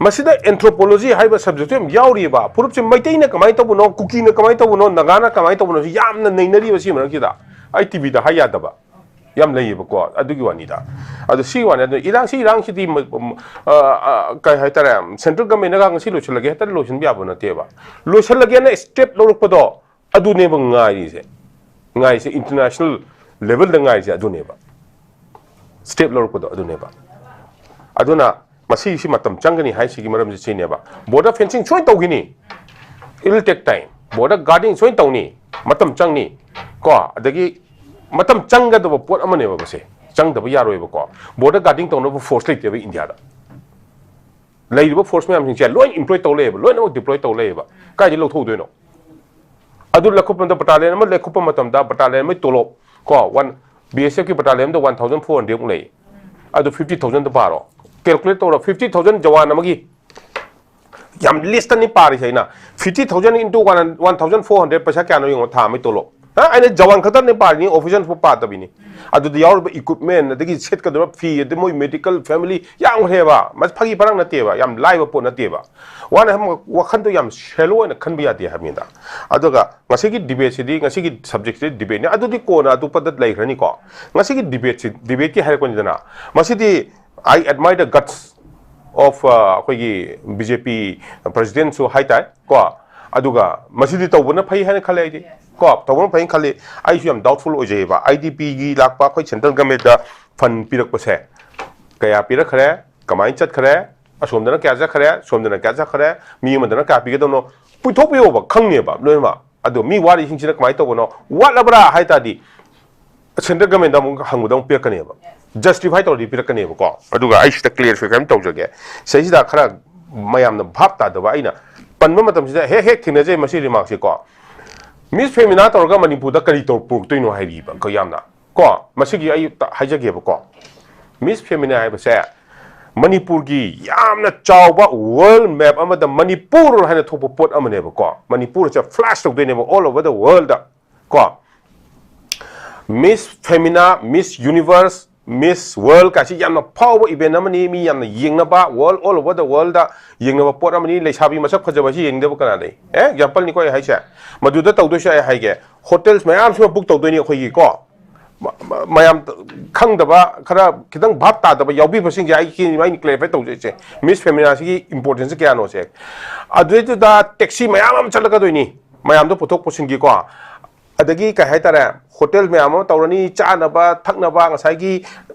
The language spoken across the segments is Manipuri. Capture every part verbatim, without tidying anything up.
ꯃꯁꯤꯗ anthropology ꯍꯥꯏꯕ subject ꯇꯨ ꯌꯥꯝ ꯌꯥꯎꯔꯤꯕ꯫ ꯐꯨꯔꯨꯞꯁꯦ ꯃꯩꯇꯩꯅ ꯀꯃꯥꯏꯅ ꯇꯧꯕꯅꯣ, ꯀꯨꯀꯤꯅ ꯀꯃꯥꯏꯅ ꯇꯧꯕꯅꯣ, ꯅꯥꯒꯥꯅ ꯀꯃꯥꯏꯅ ꯇꯧꯕꯅꯣ, ꯁꯤ ꯌꯥꯝꯅ ꯅꯩꯅꯔꯤꯕ꯫ ꯁꯤ ꯃꯔꯛꯁꯤꯗ ꯑꯩ ꯇꯤꯚꯤꯗ ꯍꯥꯏ ꯌꯥꯗꯕ ꯌꯥꯝ ꯂꯩꯌꯦꯕꯀꯣ꯫ ꯑꯗꯨꯒꯤ ꯋꯥꯅꯤꯗ꯫ ꯑꯗꯣ ꯁꯤ ꯋꯥꯅꯤ꯫ ꯑꯗꯨ ꯏꯔꯥꯡ, ꯁꯤ ꯏꯔꯥꯡꯁꯤꯗꯤ ꯃ-, ꯃ-, ꯑ, ꯑ, ꯀꯩ ꯍꯥꯏꯇꯥꯔꯦ, central government ꯅꯒ ꯉꯁꯤ ꯂꯣꯏꯁꯤꯜꯂꯒꯦ, ꯍꯦꯛꯇ ꯂꯣꯏꯁꯤꯟꯕ ꯌꯥꯕ ꯅꯠꯇꯦꯕ꯫ ꯂꯣꯏꯁꯤꯜꯂꯒꯦꯅ step ꯂꯧꯔꯛꯄꯗꯣ, ꯑꯗꯨꯅꯦꯕ ꯉꯥꯏꯔꯤꯁꯦ꯫ ꯉꯥꯏꯔꯤꯁꯦ, international level ꯗ ꯉꯥꯏꯔꯤꯁꯦ ꯑꯗꯨꯅꯦꯕ꯫ Step ꯂꯧꯔꯛꯄꯗꯣ ꯑꯗꯨꯅꯦꯕ꯫ ꯑꯗꯨꯅ ꯃꯁꯤꯁꯤ ꯃꯇꯝ ꯆꯪꯒꯅꯤ ꯍꯥꯏꯁꯤꯒꯤ ꯃꯔꯝꯁꯦ ꯁꯤꯅꯦꯕ꯫ Border fencing ꯁꯣꯏꯅ ꯇꯧꯈꯤꯅꯤ, it will take time꯫ Border guarding ꯁꯣꯏꯅ ꯇꯧꯅꯤ, ꯃꯇꯝ ꯆꯪꯅꯤ꯫ ꯀꯣ, ꯑꯗꯒꯤ ꯃꯇꯝ ꯆꯪꯒꯗꯕ ꯄꯣꯠ ꯑꯃꯅꯦꯕ ꯃꯁꯦ꯫ ꯆꯪꯗꯕ ꯌꯥꯔꯣꯏꯕꯀꯣ꯫ Border guarding ꯇꯧꯅꯕ force ꯂꯩꯇꯦꯕ ꯏꯟꯗꯤꯌꯥꯗ꯫ ꯂꯩꯔꯤꯕ force ꯃꯌꯥꯝꯁꯤꯡꯁꯦ ꯂꯣꯏ employ ꯇꯧ ꯂꯩꯌꯦꯕ, ꯂꯣꯏꯅꯃꯛ deploy ꯇꯧ ꯂꯩꯌꯦꯕ꯫ ꯀꯥꯏꯗꯩ ꯂꯧꯊꯣꯛꯎꯗꯣꯏꯅꯣ? ꯑꯗꯨ ꯂꯩꯈꯠꯄ ꯃꯇꯝꯗ, battalion ꯑꯃ ꯂꯩꯈꯠꯄ ꯃꯇꯝꯗ battalion ꯑꯃꯒꯤ ꯇꯣꯂꯣꯞ ꯀꯣ, one, B S F ꯀꯤ battalion ꯑꯃꯗ one thousand four hundred ꯃꯨꯛ ꯂꯩ꯫ ꯑꯗꯨ fifty thousand ꯗ ꯄꯥꯔꯣ, calculate ꯇꯧꯔꯣ꯫ Fifty thousand ꯖꯋꯥꯟ ꯑꯃꯒꯤ, ꯌꯥꯝ list ꯇꯅꯤ ꯄꯥꯔꯤꯁꯦ ꯑꯩꯅ꯫ Fifty thousand into one, one thousand four hundred, ꯄꯩꯁꯥ ꯀꯌꯥꯅꯣ ꯌꯦꯡꯉꯣ, ꯊꯥ ꯑꯃꯒꯤ ꯇꯣꯂꯣꯞ꯫ ꯍꯥ? ꯑꯩꯅ ꯖꯋꯥꯟ ꯈꯛꯇꯅꯦ ꯄꯥꯔꯤꯅꯤ, officer ꯁꯨ ꯄꯥꯗꯕꯤꯅꯤ꯫ ꯑꯗꯨꯗ ꯌꯥꯎꯔꯤꯕ equipment, ꯑꯗꯒꯤ ꯁꯦꯠꯀꯗꯕ ꯐꯤ, ꯑꯗꯩ ꯃꯣꯏ medical, family ꯌꯥꯝꯈ꯭ꯔꯦꯕ꯫ ꯃꯁꯤ ꯐꯥꯒꯤ ꯐꯔꯥꯡ ꯅꯠꯇꯦꯕ, ꯌꯥꯝ ꯂꯥꯏꯕ ꯄꯣꯠ ꯅꯠꯇꯦꯕ꯫ ꯋꯥꯅ ꯍꯝ-, ꯋꯥꯈꯟꯗꯣ ꯌꯥꯝ shallow ꯑꯣꯏꯅ ꯈꯟꯕ ꯌꯥꯗꯦ ꯍꯥꯏꯕꯅꯤꯗ꯫ ꯑꯗꯨꯒ ꯉꯁꯤꯒꯤ debate ꯁꯤꯗꯤ, ꯉꯁꯤꯒꯤ subject ꯁꯤꯗꯤ debate ꯅꯤ, ꯑꯗꯨꯗꯤ ꯀꯣꯟꯅ ꯑꯇꯣꯞꯄꯗ ꯂꯩꯈ꯭ꯔꯅꯤꯀꯣ꯫ ꯉꯁꯤꯒꯤ debate ꯁꯤ, debate ꯀꯤ ꯍꯥꯏꯔꯛꯄꯅꯤꯗꯅ, ꯃꯁꯤꯗꯤ I admire the guts of, ꯑ, ꯑꯩꯈꯣꯏꯒꯤ B J P president ꯁꯨ ꯍꯥꯏꯇꯥꯏ ꯀꯣ꯫ ꯑꯗꯨꯒ ꯃꯁꯤꯗꯤ ꯇꯧꯕꯅ ꯐꯩ ꯍꯥꯏꯅ ꯈꯜꯂꯦ ꯑꯩꯗꯤ꯫ ꯀꯣ, ꯇꯧꯕꯅ ꯐꯩꯅ ꯈꯜꯂꯤ꯫ ꯑꯩꯁꯨ ꯌꯥꯝ doubtful ꯑꯣꯏꯖꯩꯑꯕ꯫ I D P ꯒꯤ ꯂꯥꯛꯄ ꯑꯩꯈꯣꯏ central government ꯇ fund ꯄꯤꯔꯛꯄꯁꯦ ꯀꯌꯥ ꯄꯤꯔꯛꯈ꯭ꯔꯦ, ꯀꯃꯥꯏꯅ ꯆꯠꯈ꯭ꯔꯦ, ꯑꯁꯣꯝꯗꯅ ꯀꯌꯥ ꯆꯠꯈ꯭ꯔꯦ, ꯁꯣꯝꯗꯅ ꯀꯌꯥ ꯆꯠꯈ꯭ꯔꯦ, ꯃꯤ ꯑꯃꯗꯅ ꯀꯌꯥ ꯄꯤꯒꯗꯕꯅꯣ ꯄꯨꯊꯣꯛꯄꯤꯌꯣꯕ, ꯈꯪꯅꯦꯕ ꯂꯣꯏꯅꯃꯛ꯫ ꯑꯗꯣ ꯃꯤ ꯋꯥꯔꯤꯁꯤꯡꯁꯤꯅ ꯀꯃꯥꯏꯅ ꯇꯧꯕꯅꯣ, ꯋꯥꯠꯂꯕ꯭ꯔꯥ ꯍꯥꯏ ꯇꯥꯔꯗꯤ central government ꯗ ꯑꯃꯨꯛ ꯍꯪꯕꯗ ꯑꯃꯨꯛ ꯄꯤꯔꯛꯀꯅꯦꯕ, justify ꯇꯧꯔꯗꯤ ꯄꯤꯔꯛꯀꯅꯦꯕꯀꯣ꯫ ꯑꯗꯨꯒ ꯑꯩ ꯁꯤꯗ clarify ꯈꯔ ꯇꯧꯖꯒꯦ꯫ ꯁꯤꯗꯩꯁꯤꯗ ꯈꯔ ꯃꯌꯥꯝꯅ ꯚꯥꯞ ꯇꯥꯗꯕ ꯑꯩꯅ ꯄꯟꯕ ꯃꯇꯝꯁꯤꯗ ꯍꯦꯛ ꯍꯦꯛ ꯊꯦꯡꯅꯖꯩ ꯃꯁꯤ remark ꯁꯦ ꯀꯣ꯫ Miss Femina ꯇꯧꯔꯒ ꯃꯅꯤꯄꯨꯔꯗ ꯀꯔꯤ ꯇꯧ-, ꯄꯨꯔꯛꯇꯣꯏꯅꯣ ꯍꯥꯏꯔꯤꯕ ꯀꯣ ꯌꯥꯝꯅ꯫ ꯀꯣ, ꯃꯁꯤꯒꯤ ꯑꯩ ꯇ-, ꯍꯥꯏꯖꯒꯦꯕꯀꯣ꯫ Miss Femina ꯍꯥꯏꯕꯁꯦ ꯃꯅꯤꯄꯨꯔꯒꯤ ꯌꯥꯝꯅ ꯆꯥꯎꯕ world map ꯑꯃꯗ ꯃꯅꯤꯄꯨꯔ ꯍꯥꯏꯅ ꯊꯣꯛꯄ ꯄꯣꯠ ꯑꯃꯅꯦꯕꯀꯣ꯫ ꯃꯅꯤꯄꯨꯔꯁꯦ flash ꯇꯧꯗꯣꯏꯅꯦꯕ all over the world ꯗ꯫ ꯀꯣ, Miss Femina, Miss Universe, Miss World ꯀꯥꯏꯁꯤ ꯌꯥꯝꯅ ꯐꯥꯎꯕ event ꯑꯃꯅꯤ, ꯃꯤ ꯌꯥꯝꯅ ꯌꯦꯡꯅꯕ, world, all over the world ꯗ ꯌꯦꯡꯅꯕ ꯄꯣꯠ ꯑꯃꯅꯤ꯫ ꯂꯩꯁꯥꯕꯤ ꯃꯁꯛ ꯐꯖꯕꯁꯤ ꯌꯦꯡꯗꯕ ꯀꯅꯥ ꯂꯩ? ꯑꯦ, example ꯅꯤꯀꯣ ꯑꯩ ꯍꯥꯏꯁꯦ꯫ ꯃꯗꯨꯗ ꯇꯧꯗꯣꯏꯁꯦ ꯑꯩ ꯍꯥꯏꯒꯦ, hotels ꯃꯌꯥꯝꯁꯤꯃ book ꯇꯧꯗꯣꯏꯅꯤ ꯑꯩꯈꯣꯏꯒꯤ ꯀꯣ꯫ ꯃ-, ꯃ-, ꯃꯌꯥꯝ ꯈꯪꯗꯕ, ꯈꯔ ꯈꯤꯇꯪ ꯚꯥꯞ ꯇꯥꯗꯕ ꯌꯥꯎꯕꯤꯕꯁꯤꯡꯁꯦ ꯑꯩ, ꯑꯩꯅ clarify ꯇꯧꯖꯩꯁꯦ, Miss Femina ꯁꯤꯒꯤ importance ꯁꯦ ꯀꯌꯥꯅꯣꯁꯦ꯫ ꯑꯗꯨꯗꯩꯗꯨꯗ taxi ꯃꯌꯥꯝ ꯑꯃ ꯆꯠꯂꯛꯀꯗꯣꯏꯅꯤ, ꯃꯌꯥꯝꯗꯣ ꯄꯨꯊꯣꯛ ꯄꯨꯁꯤꯟꯒꯤꯀꯣ꯫ ꯑꯗꯒꯤ ꯀꯩ ꯍꯥꯏꯇꯥꯔꯦ, hotel ꯃꯌꯥꯝ ꯑꯃ ꯇꯧꯔꯅꯤ, ꯆꯥꯅꯕ ꯊꯛꯅꯕ, ꯉꯁꯥꯏꯒꯤ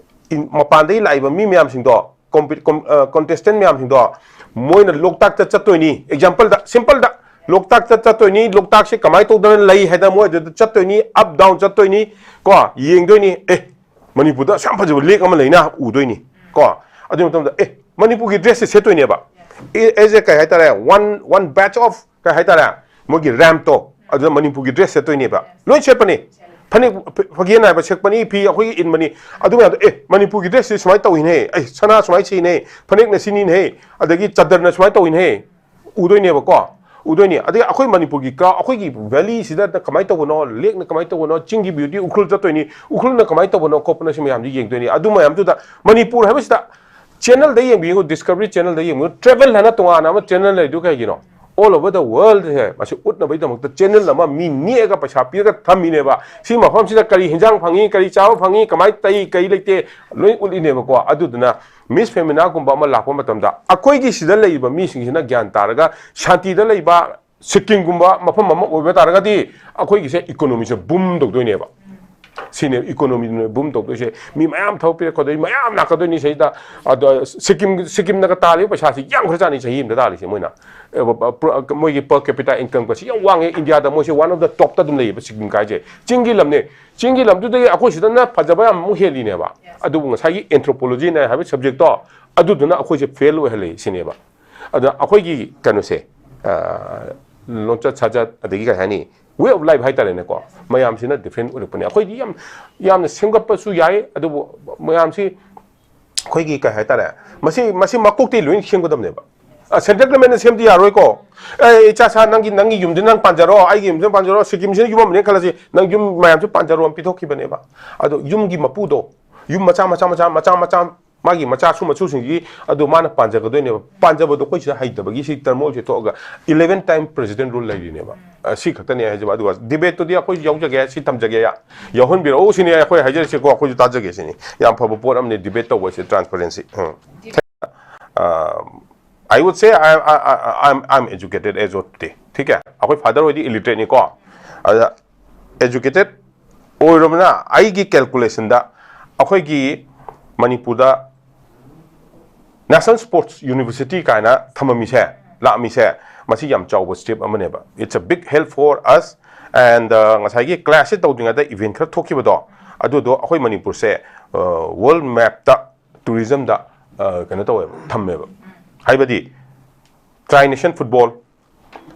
ꯏꯟ-, ꯃꯄꯥꯟꯗꯒꯤ ꯂꯥꯛꯏꯕ ꯃꯤ ꯃꯌꯥꯝꯁꯤꯡꯗꯣ, ꯀꯣꯝꯄꯤ-, ꯀꯣꯝ-, ꯑ, contestant ꯃꯌꯥꯝꯁꯤꯡꯗꯣ, ꯃꯣꯏꯅ ꯂꯣꯛꯇꯥꯛꯇ ꯆꯠꯇꯣꯏꯅꯤ꯫ Example ꯗ, simple ꯗ, ꯂꯣꯛꯇꯥꯛꯇ ꯆꯠꯇꯣꯏꯅꯤ꯫ ꯂꯣꯛꯇꯥꯛꯁꯦ ꯀꯃꯥꯏꯅ ꯇꯧꯗꯅ ꯂꯩ ꯍꯥꯏꯗꯅ ꯃꯣꯏ ꯑꯗꯨꯗ ꯆꯠꯇꯣꯏꯅꯤ, up down ꯆꯠꯇꯣꯏꯅꯤ ꯀꯣ, ꯌꯦꯡꯗꯣꯏꯅꯤ꯫ ꯑꯦ, ꯃꯅꯤꯄꯨꯔꯗ ꯑꯁꯨꯛ ꯌꯥꯝ ꯐꯖꯕ lake ꯑꯃ ꯂꯩꯅ ꯎꯗꯣꯏꯅꯤ ꯀꯣ꯫ ꯑꯗꯨ ꯃꯇꯝꯗ, ꯑꯦ, ꯃꯅꯤꯄꯨꯔꯒꯤ dress ꯁꯦ ꯁꯦꯠꯇꯣꯏꯅꯦꯕ꯫ ꯑꯦ, ꯑꯩꯁꯦ ꯀꯩ ꯍꯥꯏꯇꯥꯔꯦ, one, one batch of ꯀꯩ ꯍꯥꯏꯇꯥꯔꯦ, ꯃꯣꯏꯒꯤ ramp ꯇꯣ, ꯑꯗꯨꯗ ꯃꯅꯤꯄꯨꯔꯒꯤ dress ꯁꯦꯠꯇꯣꯏꯅꯦꯕ꯫ ꯂꯣꯏ ꯁꯦꯠꯄꯅꯤ꯫ ꯐꯅꯦꯛ, ꯐ-, ꯐꯒꯦꯟ ꯍꯥꯏꯕ ꯁꯦꯠꯄꯅꯤ, ꯐꯤ ꯑꯩꯈꯣꯏꯒꯤ ꯏꯟꯕꯅꯤ꯫ ꯑꯗꯨ ꯃꯌꯥꯝꯗꯣ, ꯑꯦ, ꯃꯅꯤꯄꯨꯔꯒꯤ dress ꯁꯤ ꯁꯨꯃꯥꯏꯅ ꯇꯧꯏꯅꯦ, ꯑꯩ ꯁꯅꯥ ꯁꯨꯃꯥꯏꯅ ꯁꯤꯅꯦ, ꯐꯅꯦꯛꯅ ꯁꯤꯅꯤꯅꯦ, ꯑꯗꯒꯤ ꯆꯗꯔꯅ ꯁꯨꯃꯥꯏꯅ ꯇꯧꯏꯅꯦ, ꯎꯗꯣꯏꯅꯦꯕꯀꯣ, ꯎꯗꯣꯏꯅꯦ꯫ ꯑꯗꯒꯤ ꯑꯩꯈꯣꯏ ꯃꯅꯤꯄꯨꯔꯒꯤ ꯀ-, ꯑꯩꯈꯣꯏꯒꯤ valley ꯁꯤꯗ ꯀꯃꯥꯏꯅ ꯇꯧꯕꯅꯣ, lake ꯅ ꯀꯃꯥꯏꯅ ꯇꯧꯕꯅꯣ, ꯆꯤꯡꯒꯤ beauty, ꯎꯈ꯭ꯔꯨꯜ ꯆꯠꯇꯣꯏꯅꯤ, ꯎꯈ꯭ꯔꯨꯜꯅ ꯀꯃꯥꯏꯅ ꯇꯧꯕꯅꯣ ꯈꯣꯠꯄꯅꯣ, ꯁꯤ ꯃꯌꯥꯝꯁꯤ ꯌꯦꯡꯗꯣꯏꯅꯤ꯫ ꯑꯗꯨ ꯃꯌꯥꯝꯗꯨꯗ ꯃꯅꯤꯄꯨꯔ ꯍꯥꯏꯕꯁꯤꯗ channel ꯗ ꯌꯦꯡꯕꯤꯌꯨ, Discovery Channel ꯗ ꯌꯦꯡꯕꯤꯌꯨ, travel ꯍꯥꯏꯅ ꯇꯣꯉꯥꯟꯅ ꯑꯃ channel ꯂꯩꯗꯨ ꯀꯩꯒꯤꯅꯣ? All over the world ꯁꯦ ꯃꯁꯤ ꯎꯠꯅꯕꯒꯤꯗꯃꯛꯇ channel ꯑꯃ ꯃꯤ ꯅꯦꯛꯑꯒ ꯄꯩꯁꯥ ꯄꯤꯔꯒ ꯊꯝꯃꯤꯅꯦꯕ꯫ ꯁꯤ ꯃꯐꯝꯁꯤꯗ ꯀꯔꯤ ꯍꯤꯟꯖꯥꯡ ꯐꯪꯉꯤ, ꯀꯔꯤ ꯆꯥꯕ ꯐꯪꯉꯤ, ꯀꯃꯥꯏꯅ ꯇꯧꯏ, ꯀꯔꯤ ꯂꯩꯇꯦ, ꯂꯣꯏ ꯎꯠꯂꯤꯅꯦꯕꯀꯣ꯫ ꯑꯗꯨꯗꯨꯅ Miss Femina ꯒꯨꯝꯕ ꯑꯃ ꯂꯥꯛꯄ ꯃꯇꯝꯗ ꯑꯩꯈꯣꯏꯒꯤ ꯁꯤꯗ ꯂꯩꯔꯤꯕ ꯃꯤꯁꯤꯡꯁꯤꯅ ꯒ꯭ꯌꯥꯟ ꯇꯥꯔꯒ ꯁꯥꯟꯇꯤꯗ ꯂꯩꯕ ꯁꯤꯛꯀꯤꯝꯒꯨꯝꯕ ꯃꯐꯝ ꯑꯃ ꯑꯣꯏꯕ ꯇꯥꯔꯒꯗꯤ ꯑꯩꯈꯣꯏꯒꯤꯁꯦ economy ꯁꯦ boom ꯇꯧꯗꯣꯏꯅꯦꯕ꯫ ꯁꯤꯅꯦ economy ꯅ boom ꯇꯧꯗꯣꯏꯁꯦ꯫ ꯃꯤ ꯃꯌꯥꯝ ꯊꯕꯛ ꯄꯤꯔꯛꯀꯗꯣꯏꯅꯤ, ꯃꯌꯥꯝ ꯂꯥꯛꯀꯗꯣꯏꯅꯤ ꯁꯤꯗ꯫ ꯑꯗꯣ ꯁꯤꯛꯀꯤꯝ, ꯁꯤꯛꯀꯤꯝꯅꯒ ꯇꯥꯜꯂꯤꯕ ꯄꯩꯁꯥꯁꯤ ꯌꯥꯝꯈ꯭ꯔꯖꯥꯠꯅꯤ ꯆꯍꯤ ꯑꯃꯗ ꯇꯥꯜꯂꯤꯁꯦ ꯃꯣꯏꯅ꯫ ꯑꯦ, ꯕ-, ꯕ-, ꯄ꯭ꯔ-, ꯃꯣꯏꯒꯤ per capita income ꯒꯁꯤ ꯌꯥꯝ ꯋꯥꯡꯉꯦ꯫ ꯏꯟꯗꯤꯌꯥꯗ ꯃꯣꯏꯁꯦ one of the top ꯇ ꯑꯗꯨꯝ ꯂꯩꯌꯦꯕ ꯁꯤꯛꯀꯤꯝ ꯀꯥꯏꯁꯦ꯫ ꯆꯤꯡꯒꯤ ꯂꯝꯅꯦ꯫ ꯆꯤꯡꯒꯤ ꯂꯝꯗꯨꯗꯒꯤ ꯑꯩꯈꯣꯏ ꯁꯤꯗꯅ ꯐꯖꯕ ꯌꯥꯝ ꯑꯃꯨꯛ ꯍꯦꯜꯂꯤꯅꯦꯕ꯫ ꯑꯗꯨꯕꯨ ꯉꯁꯥꯏꯒꯤ anthropology ꯅ ꯍꯥꯏꯕ subject ꯇꯣ, ꯑꯗꯨꯗꯨꯅ ꯑꯩꯈꯣꯏꯁꯦ fail ꯑꯣꯏꯍꯜꯂꯤ ꯁꯤꯅꯦꯕ꯫ ꯑꯗ ꯑꯩꯈꯣꯏꯒꯤ ꯀꯩꯅꯣꯁꯦ, ꯑ, ꯂꯣꯟꯆꯠ ꯁꯥꯖꯠ, ꯑꯗꯒꯤ ꯀꯩ ꯍꯥꯏꯅꯤ, way of life ꯍꯥꯏꯇꯥꯔꯦꯅꯦꯀꯣ, ꯃꯌꯥꯝꯁꯤꯅ different ꯑꯣꯏꯔꯛꯄꯅꯦ꯫ ꯑꯩꯈꯣꯏꯗꯤ ꯌꯥꯝ, ꯌꯥꯝꯅ ꯁꯦꯝꯒꯠꯄꯁꯨ ꯌꯥꯏ, ꯑꯗꯨꯕꯨ ꯃꯌꯥꯝꯁꯤ ꯑꯩꯈꯣꯏꯒꯤ ꯀꯩ ꯍꯥꯏꯇꯥꯔꯦ, ꯃꯁꯤ, ꯃꯁꯤ ꯃꯀꯣꯛꯇꯤ ꯂꯣꯏꯅ ꯁꯦꯝꯒꯗꯕꯅꯦꯕ꯫ ꯑ, central government ꯅ ꯁꯦꯝꯗꯤ ꯌꯥꯔꯣꯏꯀꯣ꯫ "ꯑꯦ, ꯏꯆꯥ ꯁꯥ, ꯅꯪꯒꯤ, ꯅꯪꯒꯤ ꯌꯨꯝꯗꯤ ꯅꯪ ꯄꯥꯟꯖꯔꯣ, ꯑꯩꯒꯤ ꯌꯨꯝꯗꯤ ꯅꯪ ꯄꯥꯟꯖꯔꯣ, ꯁꯤꯀꯤꯝꯁꯤꯅ ꯌꯨꯝ ꯑꯃꯅꯦ ꯈꯜꯂꯁꯤ, ꯅꯪ ꯌꯨꯝ ꯃꯌꯥꯝꯁꯨ ꯄꯥꯟꯖꯔꯣ" ꯑꯃ ꯄꯤꯊꯣꯛꯈꯤꯕꯅꯦꯕ꯫ ꯑꯗꯣ ꯌꯨꯝꯒꯤ ꯃꯄꯨꯗꯣ, ꯌꯨꯝ ꯃꯆꯥ ꯃꯆꯥ ꯃꯆꯥ ꯃꯆꯥ ꯃꯆꯥ ꯃꯥꯒꯤ ꯃꯆꯥꯁꯨ ꯃꯁꯨꯁꯤꯡꯒꯤ ꯑꯗꯨ ꯃꯥꯅ ꯄꯥꯟꯖꯒꯗꯣꯏꯅꯦꯕ꯫ ꯄꯥꯟꯖꯕꯗꯣ ꯑꯩꯈꯣꯏ ꯁꯤꯗ ꯍꯩꯇꯕꯒꯤ ꯁꯤ ꯇꯔꯃꯣꯜꯁꯦ ꯊꯣꯛꯑꯒ eleven time president rule ꯂꯩꯔꯤꯅꯦꯕ꯫ ꯑ, ꯁꯤ ꯈꯛꯇꯅꯦ ꯍꯥꯏꯖꯕ꯫ ꯑꯗꯨꯒ ꯗꯤꯕꯦꯠꯇꯨꯗꯤ ꯑꯩꯈꯣꯏ ꯌꯥꯎꯖꯒꯦ, ꯁꯤ ꯊꯝꯖꯒꯦ, ꯌꯥꯎꯍꯟꯕꯤꯔꯛꯎ ꯁꯤꯅꯤ ꯑꯩꯈꯣꯏ ꯍꯥꯏꯖꯔꯤꯁꯦꯀꯣ꯫ ꯑꯩꯈꯣꯏꯁꯨ ꯇꯥꯖꯒꯦ ꯁꯤꯅꯤ꯫ ꯌꯥꯝ ꯐꯕ ꯄꯣꯠ ꯑꯃꯅꯤ ꯗꯤꯕꯦꯠ ꯇꯧꯕꯁꯦ, transparency꯫ Um. Uh, I would say I, I, I, I'm, I'm educated as of today. ठीक है, ꯑꯩꯈꯣꯏ ꯐꯥꯗꯔ ꯍꯣꯏꯗꯤ illiterate ꯅꯤꯀꯣ꯫ ꯑꯗ educated ꯑꯣꯏꯔꯕꯅ ꯑꯩꯒꯤ calculation ꯗ ꯑꯩꯈꯣꯏꯒꯤ ꯃꯅꯤꯄꯨꯔꯗ National Sports University ꯀꯥꯏꯅ ꯊꯝꯃꯝꯃꯤꯁꯦ, ꯂꯥꯛꯑꯝꯃꯤꯁꯦ, ꯃꯁꯤ ꯌꯥꯝ ꯆꯥꯎꯕ step ꯑꯃꯅꯦꯕ꯫ It's a big help for us and, uh, ꯉꯁꯥꯏꯒꯤ class ꯁꯦ ꯇꯧꯗ꯭ꯔꯤꯉꯩꯗ event ꯈꯔ ꯊꯣꯛꯈꯤꯕꯗꯣ, ꯑꯗꯨꯗꯣ ꯑꯩꯈꯣꯏ ꯃꯅꯤꯄꯨꯔꯁꯦ, uh, world map ꯇ tourism ꯗ, uh, ꯀꯩꯅꯣ ꯇꯧꯋꯦꯕ, ꯊꯝꯃꯦꯕ꯫ ꯍꯥꯏꯕꯗꯤ Tri Nation Football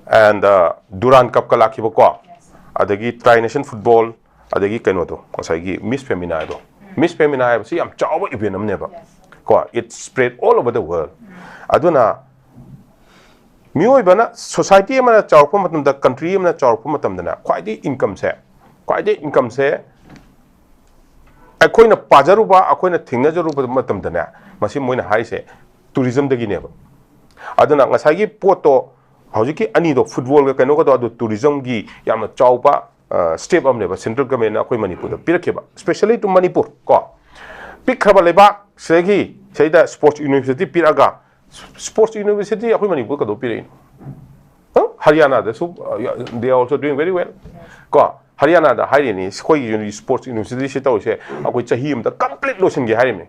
and, uh, Durand Cup ꯀ ꯂꯥꯛꯈꯤꯕꯀꯣ, ꯑꯗꯒꯤ Tri Nation Football, ꯑꯗꯒꯤ ꯀꯩꯅꯣꯗꯣ, ꯉꯁꯥꯏꯒꯤ Miss Femina ꯗꯣ, Miss Femina ꯍꯥꯏꯕꯁꯤ ꯌꯥꯝ ꯆꯥꯎꯕ event ꯑꯃꯅꯦꯕ ꯀꯣ꯫ It spread all over the world. ꯑꯗꯨꯅ ꯃꯤꯑꯣꯏꯕꯅ, society ꯑꯃꯅ ꯆꯥꯎꯔꯛꯄ ꯃꯇꯝꯗ, country ꯑꯃꯅ ꯆꯥꯎꯔꯛꯄ ꯃꯇꯝꯗꯅꯦ, ꯈ꯭ꯋꯥꯏꯗꯒꯤ income ꯁꯦ, ꯈ꯭ꯋꯥꯏꯗꯒꯤ income ꯁꯦ ꯑꯩꯈꯣꯏꯅ ꯄꯥꯖꯔꯨꯕ, ꯑꯩꯈꯣꯏꯅ ꯊꯦꯡꯅꯖꯔꯨꯕ ꯃꯇꯝꯗꯅꯦ, ꯃꯁꯤ ꯃꯣꯏꯅ ꯍꯥꯏꯔꯤꯁꯦ tourism ꯗꯒꯤꯅꯦꯕ꯫ ꯑꯗꯨꯅ ꯉꯁꯥꯏꯒꯤ ꯄꯣꯠꯇꯣ, ꯍꯧꯖꯤꯛꯀꯤ ꯑꯅꯤꯗꯣ, football ꯒ ꯀꯩꯅꯣꯒꯗꯣ, ꯑꯗꯨ tourism ꯒꯤ ꯌꯥꯝꯅ ꯆꯥꯎꯕ, ꯑ, step ꯑꯃꯅꯦꯕ central government ꯅ ꯑꯩꯈꯣꯏ ꯃꯅꯤꯄꯨꯔꯗ ꯄꯤꯔꯛꯈꯤꯕ, specially to ꯃꯅꯤꯄꯨꯔ ꯀꯣ꯫ ꯄꯤꯛꯈ꯭ꯔꯕ ꯂꯩꯕꯥꯛ ꯁꯤꯗꯒꯤ, ꯁꯤꯗ sports university ꯄꯤꯔꯛꯑꯒ, sports university ꯑꯩꯈꯣꯏ ꯃꯅꯤꯄꯨꯔ ꯀꯩꯗꯧ ꯄꯤꯔꯛꯏꯅꯣ? ꯍ? ꯍꯔꯤꯌꯥꯅꯥꯗꯁꯨ, uh, they are also doing very well. ꯀꯣ, ꯍꯔꯤꯌꯥꯅꯥꯗ ꯍꯥꯏꯔꯤꯅꯤ, ꯑꯩꯈꯣꯏꯒꯤ ꯌꯨꯅꯤ-, sports university ꯁꯤ ꯇꯧꯔꯤꯁꯦ, ꯑꯩꯈꯣꯏ ꯆꯍꯤ ꯑꯃꯗ complete ꯂꯣꯏꯁꯤꯟꯒꯦ ꯍꯥꯏꯔꯤꯕꯅꯤ꯫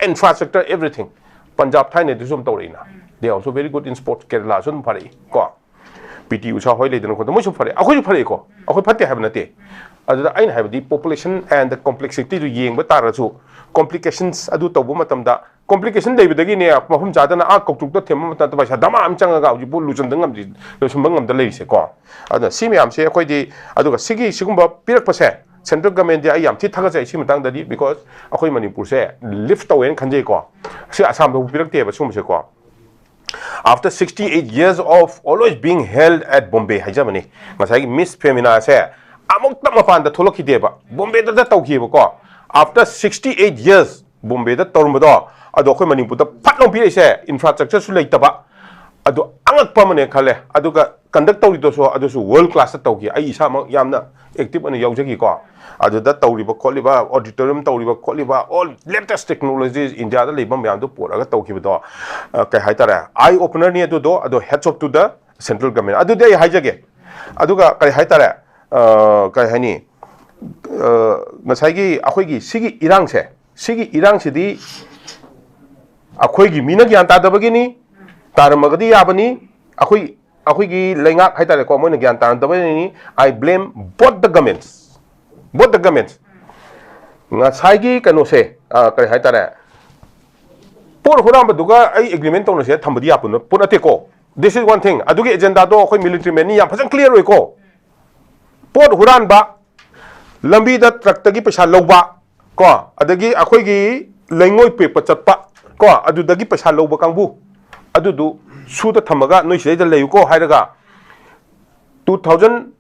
Infrastructure, everything. ꯄꯟꯖꯥꯕ ꯊꯥꯏꯅꯗꯨꯁꯨ ꯑꯗꯨꯝ ꯇꯧꯔꯛꯏꯅ꯫ They are also very good in sports. ꯀꯦꯔꯂꯥꯁꯨ ꯑꯗꯨꯝ ꯐꯔꯛꯏ ꯀꯣ꯫ ꯄꯤ ꯇꯤ ꯎꯁꯥ ꯍꯣꯏ ꯂꯩꯗꯅ ꯈꯣꯠꯇꯅ ꯃꯣꯏꯁꯨ ꯐꯔꯦ, ꯑꯩꯈꯣꯏꯁꯨ ꯐꯔꯛꯏꯀꯣ꯫ ꯑꯩꯈꯣꯏ ꯐꯠꯇꯦ ꯍꯥꯏꯕ ꯅꯠꯇꯦ꯫ ꯑꯗꯨꯗ ꯑꯩꯅ ꯍꯥꯏꯕꯗꯤ population and complexity ꯗꯨ ꯌꯦꯡꯕ ꯇꯥꯔꯁꯨ, complications ꯑꯗꯨ ꯇꯧꯕ ꯃꯇꯝꯗ, complication ꯂꯩꯕꯗꯒꯤꯅꯦ ꯃꯐꯝ ꯆꯥꯗꯅ ꯑꯥ ꯀꯧꯇ꯭ꯔꯨꯛꯇ ꯊꯦꯝꯕ ꯃꯇꯝꯗ ꯄꯩꯁꯥ ꯗꯃꯥ ꯑꯃ ꯆꯪꯉꯒ ꯍꯧꯖꯤꯛ ꯄꯣꯠ ꯂꯣꯏꯁꯤꯟꯕ ꯉꯝꯗ꯭ꯔꯤ, ꯂꯣꯏꯁꯤꯟꯕ ꯉꯝꯗ ꯂꯩꯔꯤꯁꯦꯀꯣ꯫ ꯑꯗꯨꯅ ꯁꯤ ꯃꯌꯥꯝꯁꯦ ꯑꯩꯈꯣꯏꯗꯤ, ꯑꯗꯨꯒ ꯁꯤꯒꯤ ꯁꯤꯒꯨꯝꯕ ꯄꯤꯔꯛꯄꯁꯦ, central government ꯗꯤ ꯑꯩ ꯌꯥꯝ ꯊꯤ ꯊꯥꯒꯠꯆꯩ ꯁꯤ ꯃꯇꯥꯡꯗꯗꯤ, because ꯑꯩꯈꯣꯏ ꯃꯅꯤꯄꯨꯔꯁꯦ lift ꯇꯧꯋꯦꯅ ꯈꯟꯖꯩꯀꯣ꯫ ꯁꯤ ꯑꯁꯥꯝꯗꯕꯨ ꯄꯤꯔꯛꯇꯦꯕ ꯁꯤꯒꯨꯝꯕꯁꯦꯀꯣ꯫ After sixty eight years of always being held at Bombay ꯍꯥꯏꯖꯕꯅꯤ, ꯉꯁꯥꯏꯒꯤ Miss Femina ꯁꯦ ꯑꯃꯨꯛꯇ ꯃꯄꯥꯟꯗ ꯊꯣꯛꯂꯛꯈꯤꯗꯦꯕ, ꯕꯣꯝꯕꯦꯗ ꯇꯧꯈꯤꯕꯀꯣ꯫ After sixty eight years ꯕꯣꯝꯕꯦꯗ ꯇꯧꯔꯝꯕꯗꯣ, ꯑꯗꯣ ꯑꯩꯈꯣꯏ ꯃꯅꯤꯄꯨꯔꯗ ꯐꯠ ꯂꯥꯎ ꯄꯤꯔꯛꯏꯁꯦ, ꯏꯟꯐ꯭ꯔꯥꯁ꯭ꯇ꯭ꯔꯛꯆꯔꯁꯨ ꯂꯩꯇꯕ, ꯑꯗꯣ ꯑꯉꯛꯄ ꯑꯃꯅꯦ ꯈꯜꯂꯦ꯫ ꯑꯗꯨꯒ ꯀꯟꯗꯛ ꯇꯧꯔꯤꯗꯨꯁꯨ ꯑꯗꯨꯁꯨ ꯋꯥꯔꯜ ꯀ꯭ꯂꯥꯁꯇ ꯇꯧꯈꯤ꯫ ꯑꯩ ꯏꯁꯥꯃꯛ ꯌꯥꯝꯅ ꯑꯦꯛꯇꯤꯚ ꯑꯣꯏꯅ ꯌꯥꯎꯖꯈꯤꯀꯣ꯫ ꯑꯗꯨꯗ ꯇꯧꯔꯤꯕ ꯈꯣꯠꯂꯤꯕ, ꯑꯣꯗꯤꯇꯣꯔꯤꯌꯝ ꯇꯧꯔꯤꯕ ꯈꯣꯠꯂꯤꯕ, all latest technologies ꯏꯟꯗꯤꯌꯥꯗ ꯂꯩꯕ ꯃꯌꯥꯝꯗꯨ ꯄꯨꯔꯛꯑꯒ ꯇꯧꯈꯤꯕꯗꯣ, ꯑ, ꯀꯩ ꯍꯥꯏꯇꯥꯔꯦ, eye opener ꯅꯤ ꯑꯗꯨꯗꯣ꯫ ꯑꯗꯣ hats off to the central government꯫ ꯑꯗꯨꯗꯤ ꯑꯩ ꯍꯥꯏꯖꯒꯦ꯫ ꯑꯗꯨꯒ ꯀꯔꯤ ꯍꯥꯏꯇꯥꯔꯦ, ꯑ, ꯀꯔꯤ ꯍꯥꯏꯅꯤ, ꯑ, ꯉꯁꯥꯏꯒꯤ ꯑꯩꯈꯣꯏꯒꯤ ꯁꯤꯒꯤ ꯏꯔꯥꯡꯁꯦ, ꯁꯤꯒꯤ ꯏꯔꯥꯡꯁꯤꯗꯤ ꯑꯩꯈꯣꯏꯒꯤ ꯃꯤꯅ ꯒ꯭ꯌꯥꯟ ꯇꯥꯗꯕꯒꯤꯅꯤ, ꯇꯥꯔꯝꯃꯒꯗꯤ ꯌꯥꯕꯅꯤ꯫ ꯑꯩꯈꯣꯏ, ꯑꯩꯈꯣꯏꯒꯤ ꯂꯩꯉꯥꯛ ꯍꯥꯏꯇꯥꯔꯦꯀꯣ, ꯃꯣꯏꯅ ꯒ꯭ꯌꯥꯟ ꯇꯥꯔꯝꯗꯕꯒꯤꯅꯤ꯫ I blame both the governments, both the governments꯫ ꯉꯁꯥꯏꯒꯤ ꯀꯩꯅꯣꯁꯦ, ꯑ, ꯀꯔꯤ ꯍꯥꯏꯇꯥꯔꯦ, ꯄꯣꯠ ꯍꯨꯔꯥꯟꯕꯗꯨꯒ ꯑꯩ ꯑꯦꯒ꯭ꯔꯤꯃꯦꯟ ꯇꯧꯅꯁꯦ ꯊꯝꯕꯗꯤ ꯌꯥꯄꯣꯠ ꯅꯠ-, ꯄꯣꯠ ꯅꯠꯇꯦꯀꯣ꯫ This is one thing꯫ ꯑꯗꯨꯒꯤ ꯑꯦꯖꯦꯟꯗꯥꯗꯣ ꯑꯩꯈꯣꯏ ꯃꯤꯂꯤꯇ꯭ꯔꯤ ꯃꯦꯟꯅꯤ ꯌꯥꯝ ꯐꯖꯅ ꯀ꯭ꯂꯤꯌꯥꯔ ꯑꯣꯏꯀꯣ꯫ ꯄꯣꯠ ꯍꯨꯔꯥꯟꯕ, ꯂꯝꯕꯤꯗ ꯇ꯭ꯔꯛꯇꯒꯤ ꯄꯩꯁꯥ ꯂꯧꯕ ꯀꯣ, ꯑꯗꯒꯤ ꯑꯩꯈꯣꯏꯒꯤ ꯂꯩꯉꯣꯏ ꯄꯦꯛꯄ ꯆꯠꯄ ꯀꯣ, ꯑꯗꯨꯗꯒꯤ ꯄꯩꯁꯥ ꯂꯧꯕ ꯀꯥꯡꯕꯨ, ꯑꯗꯨꯗꯨ ꯁꯨꯗ ꯊꯝꯃꯒ ꯅꯣꯏ ꯁꯤꯗꯩꯗ ꯂꯩꯌꯨꯀꯣ ꯍꯥꯏꯔꯒ, two thousand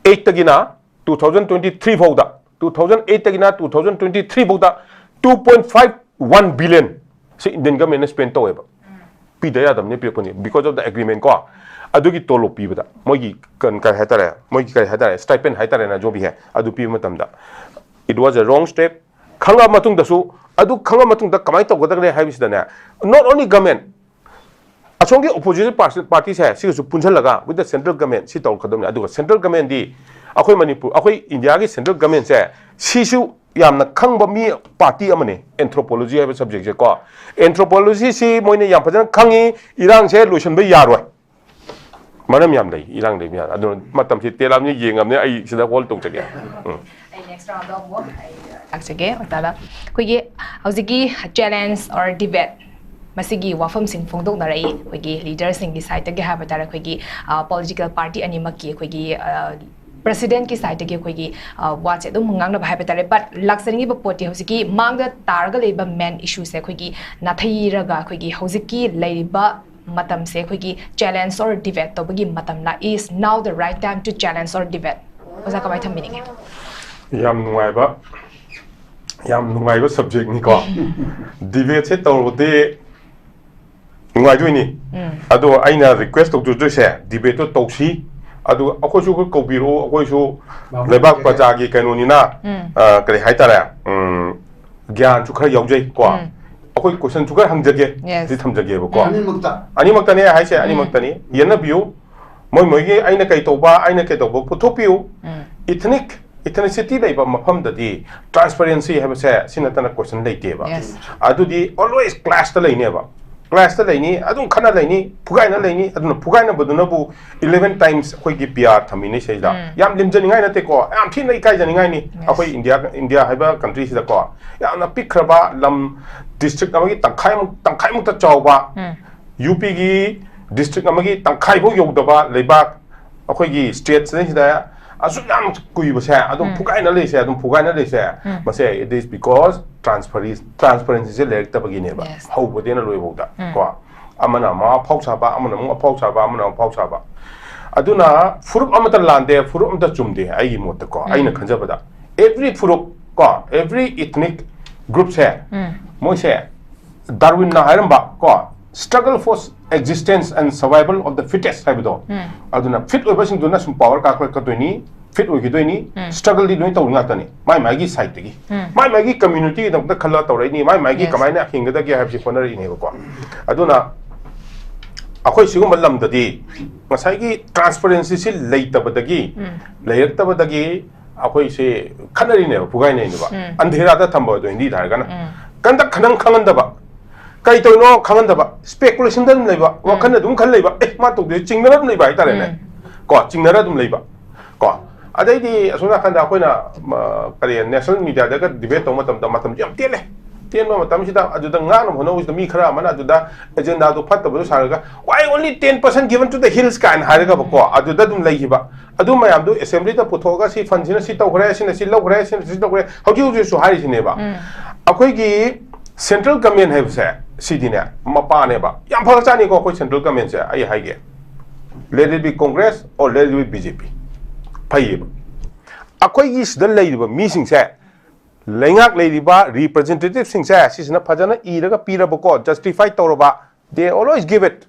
eight ꯇꯒꯤꯅ two thousand twenty three ꯐꯥꯎꯗ, two thousand eight ꯇꯒꯤꯅ two thousand twenty three ꯐꯥꯎꯗ two point five one billion ꯁꯤ Indian government ꯅ spend ꯇꯧꯋꯦꯕ꯫ ꯄꯤꯗ ꯌꯥꯗꯕꯅꯤ, ꯄꯤꯔꯛꯄꯅꯤ, because of the agreement ꯀꯣ꯫ ꯑꯗꯨꯒꯤ ꯇꯣꯂꯣꯞ ꯄꯤꯕꯗ ꯃꯣꯏꯒꯤ ꯀꯟ-, ꯀꯔꯤ ꯍꯥꯏꯇꯥꯔꯦ, ꯃꯣꯏꯒꯤ ꯀꯔꯤ ꯍꯥꯏꯇꯥꯔꯦ, stipend ꯍꯥꯏꯇꯥꯔꯦꯅ, ꯖꯣ ꯕꯤ ꯍꯦ, ꯑꯗꯨ ꯄꯤꯕ ꯃꯇꯝꯗ, it was a wrong step꯫ ꯈꯪꯉ ꯃꯇꯨꯡꯗꯁꯨ, ꯑꯗꯨ ꯈꯪꯉ ꯃꯇꯨꯡꯗ ꯀꯃꯥꯏꯅ ꯇꯧꯒꯗꯒꯦ ꯍꯥꯏꯕꯁꯤꯗꯅꯦ, not only government, ꯑꯁꯣꯝꯒꯤ opposition party, party ꯁꯦ ꯁꯤꯒꯁꯨ ꯄꯨꯟꯁꯤꯜꯂꯒ with the central government ꯁꯤ ꯇꯧꯔꯛꯀꯗꯕꯅꯤ꯫ ꯑꯗꯨꯒ central government ꯗꯤ ꯑꯩꯈꯣꯏ ꯃꯅꯤꯄꯨꯔ, ꯑꯩꯈꯣꯏ ꯏꯟꯗꯤꯌꯥꯒꯤ central government ꯁꯦ ꯁꯤꯁꯨ ꯌꯥꯝꯅ ꯈꯪꯕ ꯃꯤ party ꯑꯃꯅꯤ, anthropology ꯍꯥꯏꯕ subject ꯁꯦ ꯀꯣ꯫ Anthropology ꯁꯤ ꯃꯣꯏꯅ ꯌꯥꯝ ꯐꯖꯅ ꯈꯪꯉꯤ, ꯏꯔꯥꯡꯁꯦ ꯂꯣꯏꯁꯤꯟꯕ ꯌꯥꯔꯣꯏ꯫ ꯃꯔꯝ ꯌꯥꯝ ꯂꯩ, ꯏꯔꯥꯡ ꯂꯩꯕ ꯌꯥꯔꯣꯏ꯫ ꯑꯗꯨꯅ ꯃꯇꯝꯁꯤ ꯇꯦꯜꯂꯝꯅꯤ, ꯌꯦꯡꯉꯝꯅꯤ, ꯑꯩ ꯁꯤꯗ hold ꯇꯧꯖꯒꯦ꯫ ꯎꯝ꯫ ꯑꯩ next round ꯗ ꯑꯃꯨꯛ ꯑꯩ ꯂꯥꯛꯆꯒꯦ꯫ ꯑꯣꯖꯥꯗ ꯑꯩꯈꯣꯏꯒꯤ ꯍꯧꯖꯤꯛꯀꯤ challenge or debate ꯃꯁꯤꯒꯤ ꯋꯥꯐꯝꯁꯤꯡ ꯐꯣꯡꯗꯣꯛꯅꯔꯛꯏ꯫ ꯑꯩꯈꯣꯏꯒꯤ leader ꯁꯤꯡꯒꯤ side ꯇꯒꯤ ꯍꯥꯏꯕ ꯇꯥꯔꯦ, ꯑꯩꯈꯣꯏꯒꯤ, ꯑ, political party ꯑꯅꯤꯃꯛꯀꯤ ꯑꯩꯈꯣꯏꯒꯤ, ꯑ, president ꯀꯤ side ꯇꯒꯤ ꯑꯩꯈꯣꯏꯒꯤ, ꯑ, ꯋꯥꯁꯦ ꯑꯗꯨꯝ ꯉꯥꯡꯅꯕ ꯍꯥꯏꯕ ꯇꯥꯔꯦ꯫ But ꯂꯥꯛꯆꯅꯤꯡꯉꯤꯕ ꯄꯣꯠꯇꯤ ꯍꯧꯖꯤꯛꯀꯤ ꯃꯥꯡꯗ ꯇꯥꯔꯒ ꯂꯩꯕ main issue ꯁꯦ ꯑꯩꯈꯣꯏꯒꯤ ꯅꯥꯊꯩꯔꯒ ꯑꯩꯈꯣꯏꯒꯤ ꯍꯧꯖꯤꯛꯀꯤ ꯂꯩꯔꯤꯕ ꯃꯇꯝꯁꯦ ꯑꯩꯈꯣꯏꯒꯤ challenge or debate ꯇꯧꯕꯒꯤ ꯃꯇꯝꯂ? Is now the right time to challenge or debate? ꯑꯣꯖꯥ ꯀꯃꯥꯏꯅ ꯊꯝꯕꯤꯅꯤꯡꯉꯤ? ꯌꯥꯝ ꯅꯨꯡꯉꯥꯏꯕ ꯌꯥꯝ ꯅꯨꯡꯉꯥꯏꯕ subject ꯅꯤꯀꯣ꯫ Debate ꯁꯦ ꯇꯧꯔꯕꯗꯤ ꯅꯨꯡꯉꯥꯏꯗꯣꯏꯅꯤ꯫ ꯎꯝ ꯑꯗꯣ ꯑꯩꯅ request ꯇꯧꯖꯗꯣꯏꯁꯦ, debate ꯇꯣ ꯇꯧꯁꯤ꯫ ꯑꯗꯨ ꯑꯩꯈꯣꯏꯁꯨ ꯈꯔ ꯀꯧꯕꯤꯔꯛꯑꯣ, ꯑꯩꯈꯣꯏꯁꯨ ꯂꯩꯕꯥꯛ ꯄ꯭ꯔꯖꯥꯒꯤ ꯀꯩꯅꯣꯅꯤꯅ, ꯎꯝ ꯑ, ꯀꯔꯤ ꯍꯥꯏꯇꯥꯔꯦ, ꯎꯝ, ꯒ꯭ꯌꯥꯟꯁꯨ ꯈꯔ ꯌꯥꯎꯖꯩ ꯀꯣ꯫ ꯎꯝ ꯑꯩꯈꯣꯏ question ꯁꯨ ꯈꯔ ꯍꯪꯖꯒꯦ, Yes. ꯁꯤ ꯊꯝꯖꯒꯦꯕꯀꯣ꯫ ꯑꯅꯤꯃꯛꯇ꯫ ꯑꯅꯤꯃꯛꯇꯅꯦ ꯍꯥꯏꯁꯦ, ꯎꯝ ꯑꯅꯤꯃꯛꯇꯅꯤ꯫ ꯌꯦꯟꯅꯕꯤꯌꯨ꯫ ꯃꯣꯏ ꯃꯣꯏꯒꯤ ꯑꯩꯅ ꯀꯩ ꯇꯧꯕ, ꯑꯩꯅ ꯀꯩ ꯇꯧꯕ ꯄꯨꯊꯣꯛꯄꯤꯌꯨ꯫ ꯎꯝ Ethnic, ethnicity ꯂꯩꯕ ꯃꯐꯝꯗꯗꯤ transparency ꯍꯥꯏꯕꯁꯦ ꯁꯤ ꯅꯠꯇꯅ question ꯂꯩꯇꯦꯕ꯫ Yes. ꯑꯗꯨꯗꯤ always clash ꯇ ꯂꯩꯅꯦꯕ꯫ Clash ꯇ ꯂꯩꯅꯤ, ꯑꯗꯨꯝ ꯈꯠꯅ ꯂꯩꯅꯤ, ꯐꯨꯒꯥꯏꯅ ꯂꯩꯅꯤ꯫ ꯑꯗꯨꯅ ꯐꯨꯒꯥꯏꯅꯕꯗꯨꯅꯕꯨ eleven times ꯑꯩꯈꯣꯏꯒꯤ P R ꯊꯝꯃꯤꯅꯦ ꯁꯤꯗ꯫ ꯎꯝ ꯌꯥꯝ ꯂꯦꯝꯖꯅꯤꯡꯉꯥꯏ ꯅꯠꯇꯦꯀꯣ, ꯌꯥꯝ ꯊꯤꯅ ꯏꯀꯥꯏꯖꯅꯤꯡꯉꯥꯏꯅꯤ꯫ Yes. ꯑꯩꯈꯣꯏ ꯏꯟꯗꯤꯌꯥ, ꯏꯟꯗꯤꯌꯥ ꯍꯥꯏꯕ country ꯁꯤꯗꯀꯣ, ꯌꯥꯝꯅ ꯄꯤꯛꯈ꯭ꯔꯕ ꯂꯝ, district ꯑꯃꯒꯤ ꯇꯪꯈꯥꯏꯃꯨꯛ, ꯇꯪꯈꯥꯏꯃꯨꯛꯇ ꯆꯥꯎꯕ, ꯎꯝ UP ꯒꯤ district ꯑꯃꯒꯤ ꯇꯪꯈꯥꯏꯐꯥꯎ ꯌꯧꯗꯕ ꯂꯩꯕꯥꯛ, ꯑꯩꯈꯣꯏꯒꯤ state ꯁꯤꯗꯩꯁꯤꯗ ꯑꯁꯨꯛ ꯌꯥꯝ ꯀꯨꯏꯕꯁꯦ ꯑꯗꯨꯝ ꯎꯝ꯫ ꯐꯨꯒꯥꯏꯅ ꯂꯩꯁꯦ, ꯑꯗꯨꯝ ꯐꯨꯒꯥꯏꯅ ꯂꯩꯁꯦ꯫ ꯎꯝ꯫ ꯃꯁꯦ, it is because transparency, transparency say ꯂꯩꯔꯛꯇꯕꯒꯤꯅꯦꯕ꯫ Yes. ꯍꯧꯕꯗꯩꯅ ꯂꯣꯏꯐꯥꯎꯗ ꯎꯝ꯫ ꯀꯣ, ꯑꯃꯅ ꯑꯃ ꯑꯐꯥꯎ ꯁꯥꯕ, ꯑꯃꯅ ꯑꯃꯨꯛ ꯑꯐꯥꯎ ꯁꯥꯕ, ꯑꯃꯅ ꯑꯃꯨꯛ ꯑꯐꯥꯎ ꯁꯥꯕ꯫ ꯑꯗꯨꯅ ꯐꯨꯔꯨꯞ ꯑꯃꯠꯇ ꯂꯥꯟꯗꯦ, ꯐꯨꯔꯨꯞ ꯑꯃꯠꯇ ꯆꯨꯝꯗꯦ, ꯑꯩꯒꯤ ꯃꯣꯠꯇ ꯀꯣ, ꯎꯝ꯫ ꯑꯩꯅ ꯈꯟꯖꯕꯗ every ꯐꯨꯔꯨꯞ ꯀꯣ, every ethnic group ꯁꯦ, ꯎꯝ꯫ ꯃꯣꯏꯁꯦ Darwin ꯅ ꯍꯥꯏꯔꯝꯕ ꯀꯣ, struggle for existence and survival of the fittest ꯍꯥꯏꯕꯗꯣ꯫ ꯎꯝ꯫ ꯑꯗꯨꯅ fit ꯑꯣꯏꯕꯁꯤꯡꯗꯨꯅ ꯁꯨꯝ power ꯀꯥꯈꯠꯂꯛꯀꯗꯣꯏꯅꯤ, fit ꯑꯣꯏꯈꯤꯗꯣꯏꯅꯤ, ꯎꯝ꯫ struggle ꯗꯤ ꯂꯣꯏ ꯇꯧꯔꯤ ꯉꯥꯛꯇꯅꯤ, ꯃꯥꯏ ꯃꯥꯏꯒꯤ side ꯇꯒꯤ꯫ ꯎꯝ꯫ ꯃꯥꯏ ꯃꯥꯏꯒꯤ community ꯒꯤꯗꯃꯛꯇ ꯈꯜꯂ ꯇꯧꯔꯛꯏꯅꯤ, ꯃꯥꯏ ꯃꯥꯏꯒꯤ Yes. ꯀꯃꯥꯏꯅ ꯍꯤꯡꯒꯗꯒꯦ ꯍꯥꯏꯕꯁꯤ ꯍꯣꯠꯅꯔꯛꯏꯅꯦꯕꯀꯣ꯫ ꯑꯗꯨꯅ ꯑꯩꯈꯣꯏ ꯁꯤꯒꯨꯝꯕ ꯂꯝꯗꯗꯤ ꯉꯁꯥꯏꯒꯤ transparency ꯁꯤ ꯂꯩꯇꯕꯗꯒꯤ, ꯎꯝ꯫ ꯂꯩꯔꯛꯇꯕꯗꯒꯤ ꯑꯩꯈꯣꯏꯁꯦ ꯈꯠꯅꯔꯤꯅꯦꯕ, ꯐꯨꯒꯥꯏꯅꯔꯤꯅꯦꯕ꯫ ꯎꯝ꯫ ꯑꯟꯙꯦꯔꯥꯗ ꯊꯝꯕ ꯑꯗꯣ ꯍꯤꯟꯗꯤꯗ ꯍꯥꯏꯔꯒꯅ꯫ ꯎꯝ꯫ ꯀꯟꯗꯛ ꯈꯅꯪ ꯈꯪꯍꯟꯗꯕ꯫ ꯀꯩ ꯇꯧꯔꯤꯅꯣ ꯈꯪꯍꯟꯗꯕ꯫ Speculation ꯗ ꯑꯗꯨꯝ ꯂꯩꯕ꯫ ꯋꯥꯈꯜ ꯑꯗꯨꯝ ꯈꯜ ꯂꯩꯕ꯫ ꯑꯦ, ꯃꯥ ꯇꯧꯗꯣꯏ ꯆꯤꯡꯅꯔ ꯑꯗꯨꯝ ꯂꯩꯕ ꯍꯥꯏꯇꯥꯔꯦꯅꯦ꯫ ꯎꯝ꯫ ꯀꯣ, ꯆꯤꯡꯅꯔ ꯑꯗꯨꯝ ꯂꯩꯕ꯫ ꯀꯣ꯫ ꯑꯗꯩꯗꯤ ꯑꯁꯣꯝ ꯅꯥꯀꯟꯗ ꯑꯩꯈꯣꯏꯅ, ꯃ, ꯀꯔꯤ, national media ꯗꯒ debate ꯇꯧꯕ ꯃꯇꯝꯗ ꯃꯇꯝꯁꯨ ꯌꯥꯝ ꯇꯦꯜꯂꯦ꯫ ꯇꯦꯟꯕ ꯃꯇꯝꯁꯤꯗ ꯑꯗꯨꯗ ꯉꯥꯡꯅꯕ ꯍꯣꯠꯅꯕꯁꯤꯗ ꯃꯤ ꯈꯔ ꯑꯃꯅ ꯑꯗꯨꯗ agenda ꯗꯣ ꯐꯠꯇꯕꯗꯣ ꯁꯥꯔꯒ, "Why only ten percent given to the hills?" ꯀꯥꯏꯅ ꯍꯥꯏꯔꯒꯕꯀꯣ, ꯑꯗꯨꯗ ꯑꯗꯨꯝ ꯂꯩꯈꯤꯕ꯫ ꯑꯗꯨ ꯃꯌꯥꯝꯗꯨ assembly ꯗ ꯄꯨꯊꯣꯛꯑꯒ ꯁꯤ fund ꯁꯤꯅ ꯁꯤ ꯇꯧꯈ꯭ꯔꯦ, ꯁꯤꯅ ꯁꯤ ꯂꯧꯈ꯭ꯔꯦ, ꯁꯤꯅ ꯁꯤ ꯇꯧꯈ꯭ꯔꯦ, ꯍꯧꯖꯤꯛ ꯍꯧꯖꯤꯛꯁꯨ ꯍꯥꯏꯔꯤꯁꯤꯅꯦꯕ꯫ ꯎꯝ꯫ ꯑꯩꯈꯣꯏꯒꯤ central government ꯍꯥꯏꯕꯁꯦ ꯁꯤꯗꯤꯅꯦ ꯃꯄꯥꯅꯦꯕ꯫ ꯌꯥꯝ ꯐꯒ꯭ꯔꯖꯥꯠꯅꯤꯀꯣ ꯑꯩꯈꯣꯏ central government ꯁꯦ, ꯑꯩ ꯍꯥꯏꯒꯦ꯫ Let it be Congress or let it be BJP꯫ ꯐꯩꯌꯦꯕ꯫ ꯑꯩꯈꯣꯏꯒꯤ ꯁꯤꯗ ꯂꯩꯔꯤꯕ ꯃꯤꯁꯤꯡꯁꯦ ꯂꯩꯉꯥꯛ ꯂꯩꯔꯤꯕ representative ꯁꯤꯡꯁꯦ ꯁꯤꯁꯤꯅ ꯐꯖꯅ ꯏꯔꯒ ꯄꯤꯔꯕꯀꯣ, justify ꯇꯧꯔꯕ, they always give it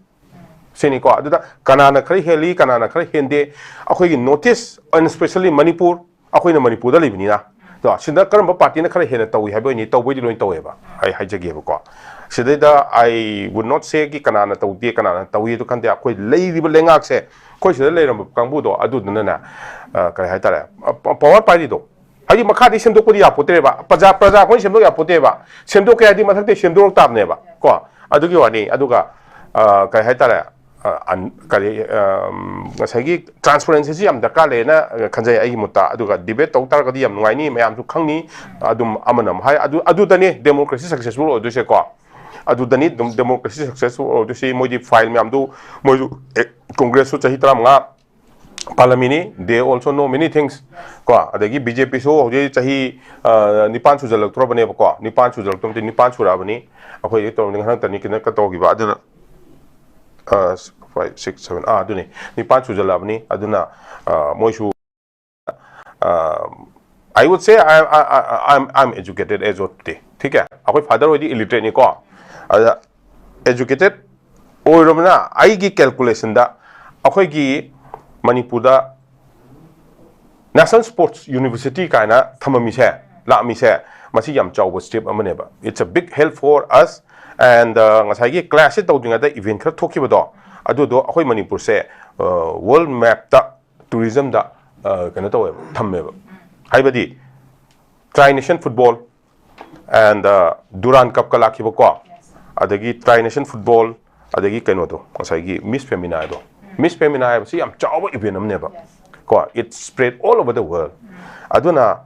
ꯁꯤꯅꯤꯀꯣ꯫ ꯑꯗꯨꯗ ꯀꯅꯥꯅ ꯈꯔ ꯍꯦꯜꯂꯤ, ꯀꯅꯥꯅ ꯈꯔ ꯍꯦꯟꯗꯦ, ꯑꯩꯈꯣꯏꯒꯤ North East and especially Manipur, ꯑꯩꯈꯣꯏꯅ ꯃꯅꯤꯄꯨꯔꯗ ꯂꯩꯕꯅꯤꯅ, ꯀꯣ, ꯁꯤꯗ ꯀꯔꯝꯕ ꯄꯥꯔꯇꯤꯅ ꯈꯔ ꯍꯦꯟꯅ ꯇꯧꯏ ꯍꯥꯏꯕ ꯑꯣꯏꯅꯤ? ꯇꯧꯕꯩꯗꯤ ꯂꯣꯏ ꯇꯧꯋꯦꯕ, ꯑꯩ ꯍꯥꯏꯖꯒꯦꯕꯀꯣ꯫ ꯁꯤꯗꯩꯗ I would not say ꯀꯤ ꯀꯅꯥꯅ ꯇꯧꯗꯦ, ꯀꯅꯥꯅ ꯇꯧꯏ ꯑꯗꯨ ꯈꯟꯗꯦ꯫ ꯑꯩꯈꯣꯏ ꯂꯩꯔꯤꯕ ꯂꯩꯉꯥꯛꯁꯦ, ꯑꯩꯈꯣꯏ ꯁꯤꯗ ꯂꯩꯔꯝꯕ ꯀꯥꯡꯕꯨꯗꯣ ꯑꯗꯨꯗꯨꯅꯅꯦ, ꯑ, ꯀꯔꯤ ꯍꯥꯏꯇꯥꯔꯦ, ꯄ-, power ꯄꯥꯏꯔꯤꯗꯣ, ꯍꯥꯏꯗꯤ ꯃꯈꯥꯗꯤ ꯁꯦꯝꯗꯣꯛꯄꯗꯤ ꯌꯥꯄꯣꯠꯇ꯭ꯔꯦꯕ, ꯄ꯭ꯔꯖꯥ, ꯄ꯭ꯔꯖꯥ ꯑꯩꯈꯣꯏꯅ ꯁꯦꯝꯗꯣꯛ ꯌꯥꯄꯣꯠꯇꯦꯕ, ꯁꯦꯝꯗꯣꯛꯀꯦ ꯍꯥꯏꯗꯤ ꯃꯊꯛꯇꯩ ꯁꯦꯝꯗꯣꯔꯛ ꯇꯥꯕꯅꯦꯕ ꯀꯣ꯫ ꯑꯗꯨꯒꯤ ꯋꯥꯅꯤ꯫ ꯑꯗꯨꯒ, ꯑ, ꯀꯔꯤ ꯍꯥꯏꯇꯥꯔꯦ, ꯑ, ꯑꯟ-, ꯀꯔꯤ, ꯑ, ꯉꯁꯥꯏꯒꯤ transparency ꯁꯤ ꯌꯥꯝ ꯗꯔꯀꯥꯔ ꯂꯩꯌꯦꯅ, ꯑ, ꯈꯟꯖꯩ ꯑꯩꯒꯤ ꯃꯣꯠꯇ꯫ ꯑꯗꯨꯒ debate ꯇꯧ ꯇꯥꯔꯒꯗꯤ ꯌꯥꯝ ꯅꯨꯡꯉꯥꯏꯅꯤ, ꯃꯌꯥꯝꯁꯨ ꯈꯪꯅꯤ꯫ ꯑꯗꯨꯝ ꯑꯃꯅ ꯑꯃ ꯍꯥꯏ, ꯑꯗꯨ, ꯑꯗꯨꯗꯅꯤ democracy successful ꯑꯣꯏꯗꯣꯏꯁꯦꯀꯣ꯫ ꯑꯗꯨꯗꯅꯤ ꯑꯗꯨꯝ democracy successful ꯑꯣꯏꯗꯣꯏꯁꯤ꯫ ꯃꯣꯏꯗꯤ file ꯃꯌꯥꯝꯗꯨ, ꯃꯣꯏꯁꯨ, ꯑꯦ, Congress ꯁꯨ ꯆꯍꯤ ꯇꯔꯥꯃꯉꯥ ꯄꯥꯜꯂꯝꯃꯤꯅꯤ, they also know many things ꯀꯣ꯫ ꯑꯗꯒꯤ BJP ꯁꯨ ꯍꯧꯖꯤꯛ ꯆꯍꯤ, ꯑ, ꯅꯤꯄꯥꯟ ꯁꯨꯖꯜꯂꯛꯇ꯭ꯔꯕꯅꯦꯕꯀꯣ, ꯅꯤꯄꯥꯟ ꯁꯨꯖꯜꯂꯛꯇ꯭ꯔꯕꯗꯤ, ꯅꯤꯄꯥꯟ ꯁꯨꯔꯛꯑꯕꯅꯤ꯫ ꯑꯩꯈꯣꯏ ꯍꯧꯖꯤꯛ ꯇꯧꯔꯝꯅꯤ, ꯍꯟꯗꯛꯇꯅꯤ ꯀꯩꯅꯣ ꯇꯧꯈꯤꯕ, ꯑꯗꯨꯅ, ꯑ, five, six, seven, ꯑꯥ, ꯑꯗꯨꯅꯤ, ꯅꯤꯄꯥꯟ ꯁꯨꯖꯜꯂꯛꯑꯕꯅꯤ꯫ ꯑꯗꯨꯅ, ꯑ, ꯃꯣꯏꯁꯨ, ꯑ, I would say I, I, I, I'm, I'm educated as of today. ꯊꯤꯛ ꯍꯦ? ꯑꯩꯈꯣꯏ father ꯍꯣꯏꯗꯤ illiterate ꯅꯤꯀꯣ꯫ ꯑꯗ educated ꯑꯣꯏꯔꯕꯅ ꯑꯩꯒꯤ calculation ꯗ ꯑꯩꯈꯣꯏꯒꯤ ꯃꯅꯤꯄꯨꯔꯗ National Sports University ꯀꯥꯏꯅ ꯊꯝꯃꯝꯃꯤꯁꯦ, ꯂꯥꯛꯑꯝꯃꯤꯁꯦ, ꯃꯁꯤ ꯌꯥꯝ ꯆꯥꯎꯕ step ꯑꯃꯅꯦꯕ꯫ It's a big help for us and, uh, ꯉꯁꯥꯏꯒꯤ clash ꯁꯦ ꯇꯧꯗ꯭ꯔꯤꯉꯩꯗ event ꯈꯔ ꯊꯣꯛꯈꯤꯕꯗꯣ, ꯑꯗꯨꯗꯣ ꯑꯩꯈꯣꯏ ꯃꯅꯤꯄꯨꯔꯁꯦ, uh, world map ꯇ tourism ꯗ, uh, ꯀꯩꯅꯣ ꯇꯧꯋꯦꯕ, ꯊꯝꯃꯦꯕ꯫ ꯍꯥꯏꯕꯗꯤ Tri Nation Football and, uh, Durand Cup ꯀ ꯂꯥꯛꯈꯤꯕꯀꯣ, ꯑꯗꯒꯤ Tri Nation Football, ꯑꯗꯒꯤ ꯀꯩꯅꯣꯗꯣ, ꯉꯁꯥꯏꯒꯤ Miss Femina ꯗꯣ, Miss Femina ꯍꯥꯏꯕꯁꯤ ꯌꯥꯝ ꯆꯥꯎꯕ event ꯑꯃꯅꯦꯕ ꯀꯣ, it spread all over the world꯫ ꯑꯗꯨꯅ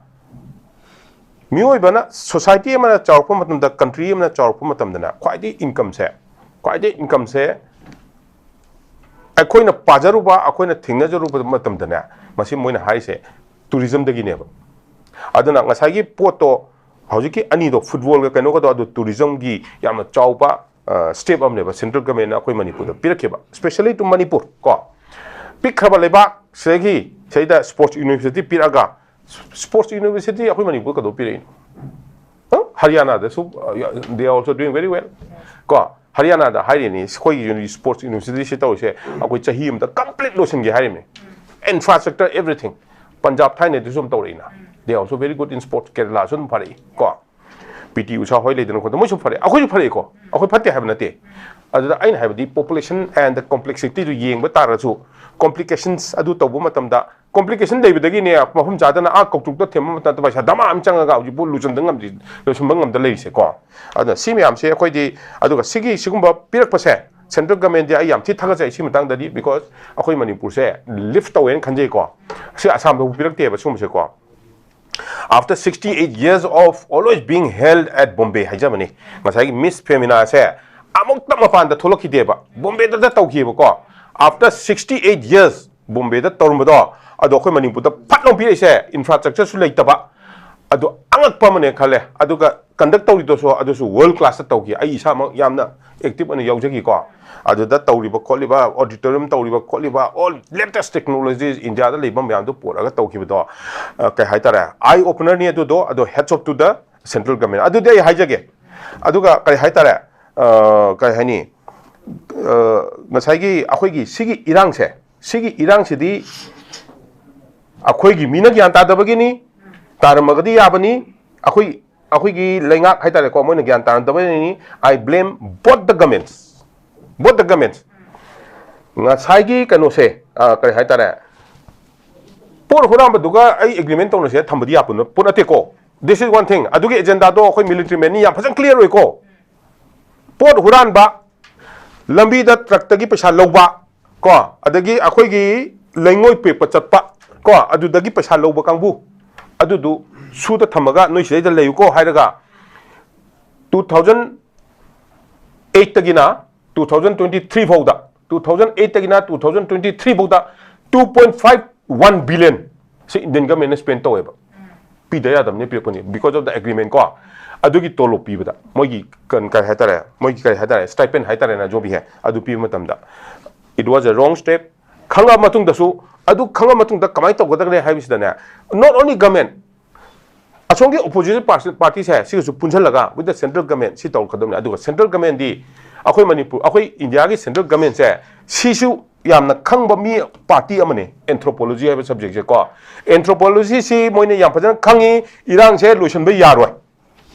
ꯃꯤꯑꯣꯏꯕꯅ, society ꯑꯃꯅ ꯆꯥꯎꯔꯛꯄ ꯃꯇꯝꯗ, country ꯑꯃꯅ ꯆꯥꯎꯔꯛꯄ ꯃꯇꯝꯗꯅꯦ, ꯈ꯭ꯋꯥꯏꯗꯒꯤ income ꯁꯦ, ꯈ꯭ꯋꯥꯏꯗꯒꯤ income ꯁꯦ ꯑꯩꯈꯣꯏꯅ ꯄꯥꯖꯔꯨꯕ, ꯑꯩꯈꯣꯏꯅ ꯊꯦꯡꯅꯖꯔꯨꯕ ꯃꯇꯝꯗꯅꯦ, ꯃꯁꯤ ꯃꯣꯏꯅ ꯍꯥꯏꯔꯤꯁꯦ tourism ꯗꯒꯤꯅꯦꯕ꯫ ꯑꯗꯨꯅ ꯉꯁꯥꯏꯒꯤ ꯄꯣꯠꯇꯣ, ꯍꯧꯖꯤꯛꯀꯤ ꯑꯅꯤꯗꯣ, football ꯒ ꯀꯩꯅꯣꯒꯗꯣ, ꯑꯗꯨ tourism ꯒꯤ ꯌꯥꯝꯅ ꯆꯥꯎꯕ, ꯑ, step ꯑꯃꯅꯦꯕ central government ꯅ ꯑꯩꯈꯣꯏ ꯃꯅꯤꯄꯨꯔꯗ ꯄꯤꯔꯛꯈꯤꯕ, especially to ꯃꯅꯤꯄꯨꯔ ꯀꯣ꯫ ꯄꯤꯛꯈ꯭ꯔꯕ ꯂꯩꯕꯥꯛ ꯁꯤꯗꯒꯤ, ꯁꯤꯗꯩꯗ sports university ꯄꯤꯔꯛꯑꯒ, sports university ꯑꯩꯈꯣꯏ ꯃꯅꯤꯄꯨꯔ ꯀꯩꯗꯧ ꯄꯤꯔꯛꯏꯅꯣ? ꯍꯔꯤꯌꯥꯅꯥꯗꯁꯨ, uh, they are also doing very well. ꯀꯣ, ꯍꯔꯤꯌꯥꯅꯥꯗ ꯍꯥꯏꯔꯤꯅꯤ, ꯑꯩꯈꯣꯏꯒꯤ ꯌꯨꯅꯤ-, sports university ꯁꯤ ꯇꯧꯔꯤꯁꯦ, ꯑꯩꯈꯣꯏ ꯆꯍꯤ ꯑꯃꯗ complete ꯂꯣꯏꯁꯤꯟꯒꯦ ꯍꯥꯏꯔꯤꯅꯤ, infrastructure, everything. ꯄꯟꯖꯥꯕ ꯊꯥꯏꯅꯗꯨꯁꯨ ꯑꯗꯨꯝ ꯇꯧꯔꯛꯏꯅ, they are also very good in sports. ꯀꯦꯔꯂꯥꯁꯨ ꯑꯗꯨꯝ ꯐꯔꯛꯏ ꯀꯣ, ꯄꯤ ꯇꯤ ꯎꯁꯥ ꯍꯣꯏ ꯂꯩꯗꯅ ꯈꯣꯠꯇꯅ, ꯃꯣꯏꯁꯨ ꯐꯔꯦ, ꯑꯩꯈꯣꯏꯁꯨ ꯐꯔꯛꯏꯀꯣ, ꯑꯩꯈꯣꯏ ꯐꯠꯇꯦ ꯍꯥꯏꯕ ꯅꯠꯇꯦ꯫ ꯑꯗꯨꯗ ꯑꯩꯅ ꯍꯥꯏꯕꯗꯤ population and the complexity ꯗꯨ ꯌꯦꯡꯕ ꯇꯥꯔꯒꯁꯨ, complications ꯑꯗꯨ ꯇꯧꯕ ꯃꯇꯝꯗ, complication ꯂꯩꯕꯗꯒꯤꯅꯦ, ꯃꯐꯝ ꯆꯥꯗꯅ ꯑꯥ ꯀꯧꯇ꯭ꯔꯨꯛꯇ ꯊꯦꯝꯕ ꯃꯇꯝꯗ ꯄꯩꯁꯥ ꯗꯃꯥ ꯑꯃ ꯆꯪꯉꯒ ꯍꯧꯖꯤꯛꯄꯨ ꯂꯣꯏꯁꯤꯟꯕ ꯉꯝꯗ꯭ꯔꯤ, ꯂꯣꯏꯁꯤꯟꯕ ꯉꯝꯗ ꯂꯩꯔꯤꯁꯦꯀꯣ꯫ ꯑꯗꯨꯅ ꯁꯤ ꯃꯌꯥꯝꯁꯦ ꯑꯩꯈꯣꯏꯗꯤ, ꯑꯗꯨꯒ ꯁꯤꯒꯤ ꯁꯤꯒꯨꯝꯕ ꯄꯤꯔꯛꯄꯁꯦ, central government ꯗꯤ ꯑꯩ ꯌꯥꯝ ꯊꯤ ꯊꯥꯒꯠꯆꯩ ꯁꯤ ꯃꯇꯥꯡꯗꯗꯤ, because ꯑꯩꯈꯣꯏ ꯃꯅꯤꯄꯨꯔꯁꯦ lift ꯇꯧꯋꯦꯅ ꯈꯟꯖꯩꯀꯣ꯫ ꯁꯤ ꯑꯁꯥꯝꯗꯕꯨ ꯄꯤꯔꯛꯇꯦꯕ ꯁꯤꯒꯨꯝꯕꯁꯦꯀꯣ꯫ After sixty eight years of always being held at Bombay ꯍꯥꯏꯖꯕꯅꯤ, ꯉꯁꯥꯏꯒꯤ Miss Femina ꯁꯦ ꯑꯃꯨꯛꯇ ꯃꯄꯥꯟꯗ ꯊꯣꯛꯂꯛꯈꯤꯗꯦꯕ, ꯕꯣꯝꯕꯦꯗ ꯇꯧꯈꯤꯕꯀꯣ꯫ After sixty eight years ꯕꯣꯝꯕꯦꯗ ꯇꯧꯔꯝꯕꯗꯣ, ꯑꯗꯣ ꯑꯩꯈꯣꯏ ꯃꯅꯤꯄꯨꯔꯗ ꯐꯠ ꯂꯥꯎ ꯄꯤꯔꯛꯏꯁꯦ, infrastructure ꯁꯨ ꯂꯩꯇꯕ, ꯑꯗꯣ ꯑꯉꯛꯄ ꯑꯃꯅꯦ ꯈꯜꯂꯦ꯫ ꯑꯗꯨꯒ conduct ꯇꯧꯔꯤꯗꯨꯁꯨ, ꯑꯗꯨꯁꯨ world class ꯇ ꯇꯧꯈꯤ꯫ ꯑꯩ ꯏꯁꯥꯃꯛ ꯌꯥꯝꯅ active ꯑꯣꯏꯅ ꯌꯥꯎꯖꯈꯤꯀꯣ꯫ ꯑꯗꯨꯗ ꯇꯧꯔꯤꯕ ꯈꯣꯠꯂꯤꯕ, auditorium ꯇꯧꯔꯤꯕ ꯈꯣꯠꯂꯤꯕ, all latest technologies India ꯗ ꯂꯩꯕ ꯃꯌꯥꯝꯗꯣ ꯄꯨꯔꯛꯑꯒ ꯇꯧꯈꯤꯕꯗꯣ, ꯑ, ꯀꯩ ꯍꯥꯏꯇꯥꯔꯦ, eye opener ꯅꯤ ꯑꯗꯨꯗꯣ꯫ ꯑꯗꯣ hats off to the central government꯫ ꯑꯗꯨꯗꯤ ꯑꯩ ꯍꯥꯏꯖꯒꯦ꯫ ꯑꯗꯨꯒ ꯀꯩ ꯍꯥꯏꯇꯥꯔꯦ, ꯑ, ꯀꯩ ꯍꯥꯏꯅꯤ, ꯑ, ꯉꯁꯥꯏꯒꯤ ꯑꯩꯈꯣꯏꯒꯤ ꯁꯤꯒꯤ ꯏꯔꯥꯡꯁꯦ, ꯁꯤꯒꯤ ꯏꯔꯥꯡꯁꯤꯗꯤ ꯑꯩꯈꯣꯏꯒꯤ ꯃꯤꯅ ꯒ꯭ꯌꯥꯟ ꯇꯥꯗꯕꯒꯤꯅꯤ, ꯇꯥꯔꯝꯃꯒꯗꯤ ꯌꯥꯕꯅꯤ꯫ ꯑꯩꯈꯣꯏ, ꯑꯩꯈꯣꯏꯒꯤ ꯂꯩꯉꯥꯛ ꯍꯥꯏꯇꯥꯔꯦꯀꯣ, ꯃꯣꯏꯅ ꯒ꯭ꯌꯥꯟ ꯇꯥꯔꯝꯗꯕꯒꯤꯅꯤ꯫ I blame both the governments, both the governments꯫ ꯉꯁꯥꯏꯒꯤ ꯀꯩꯅꯣꯁꯦ, ꯑ, ꯀꯔꯤ ꯍꯥꯏꯇꯥꯔꯦ, ꯄꯣꯠ ꯍꯨꯔꯥꯟꯕꯗꯨꯒ ꯑꯩ agreement ꯇꯧꯅꯁꯦ ꯊꯝꯕꯗꯤ ꯌꯥꯄꯣꯠ ꯅꯠ-, ꯄꯣꯠ ꯅꯠꯇꯦꯀꯣ꯫ This is one thing꯫ ꯑꯗꯨꯒꯤ agenda ꯗꯣ ꯑꯩꯈꯣꯏ military man ꯅꯤ ꯌꯥꯝ ꯐꯖꯅ clear ꯑꯣꯏꯀꯣ꯫ ꯄꯣꯠ ꯍꯨꯔꯥꯟꯕ, ꯂꯝꯕꯤꯗ ꯇ꯭ꯔꯛꯇꯒꯤ ꯄꯩꯁꯥ ꯂꯧꯕ ꯀꯣ, ꯑꯗꯒꯤ ꯑꯩꯈꯣꯏꯒꯤ ꯂꯩꯉꯣꯏ ꯄꯦꯛꯄ ꯆꯠꯄ ꯀꯣ, ꯑꯗꯨꯗꯒꯤ ꯄꯩꯁꯥ ꯂꯧꯕ ꯀꯥꯡꯕꯨ, ꯑꯗꯨꯗꯨ ꯁꯨꯗ ꯊꯝꯃꯒ ꯅꯣꯏ ꯁꯤꯗꯩꯗ ꯂꯩꯌꯨꯀꯣ ꯍꯥꯏꯔꯒ, two thousand eight ꯇꯒꯤꯅ two thousand twenty three ꯐꯥꯎꯗ, two thousand eight ꯇꯒꯤꯅ two thousand twenty three ꯐꯥꯎꯗ two point five one billion ꯁꯤ Indian government ꯅ spend ꯇꯧꯋꯦꯕ꯫ ꯄꯤꯗ ꯌꯥꯗꯕꯅꯤ, ꯄꯤꯔꯛꯄꯅꯤ, because of the agreement ꯀꯣ꯫ ꯑꯗꯨꯒꯤ ꯇꯣꯂꯣꯞ ꯄꯤꯕꯗ ꯃꯣꯏꯒꯤ ꯀꯟ-, ꯀꯔꯤ ꯍꯥꯏꯇꯥꯔꯦ, ꯃꯣꯏꯒꯤ ꯀꯔꯤ ꯍꯥꯏꯇꯥꯔꯦ, stipend ꯍꯥꯏꯇꯥꯔꯦꯅ, ꯖꯣꯕꯤ ꯍꯦ, ꯑꯗꯨ ꯄꯤꯕ ꯃꯇꯝꯗ, it was a wrong step꯫ ꯈꯪꯉ ꯃꯇꯨꯡꯗꯁꯨ, ꯑꯗꯨ ꯈꯪꯉ ꯃꯇꯨꯡꯗ ꯀꯃꯥꯏꯅ ꯇꯧꯒꯗꯒꯦ ꯍꯥꯏꯕꯁꯤꯗꯅꯦ, not only government, ꯁꯣꯝꯒꯤ opposition party ꯁꯦ ꯁꯤꯒꯁꯨ ꯄꯨꯟꯁꯤꯜꯂꯒ with the central government ꯁꯤ ꯇꯧꯔꯛꯀꯗꯕꯅꯤ꯫ ꯑꯗꯨꯒ central government ꯗꯤ ꯑꯩꯈꯣꯏ ꯃꯅꯤꯄꯨꯔ, ꯑꯩꯈꯣꯏ ꯏꯟꯗꯤꯌꯥꯒꯤ central government ꯁꯦ ꯁꯤꯁꯨ ꯌꯥꯝꯅ ꯈꯪꯕ ꯃꯤ party ꯑꯃꯅꯤ anthropology ꯍꯥꯏꯕ subject ꯁꯦ ꯀꯣ꯫ Anthropology ꯁꯤ ꯃꯣꯏꯅ ꯌꯥꯝ ꯐꯖꯅ ꯈꯪꯉꯤ, ꯏꯔꯥꯡꯁꯦ ꯂꯣꯏꯁꯤꯟꯕ ꯌꯥꯔꯣꯏ꯫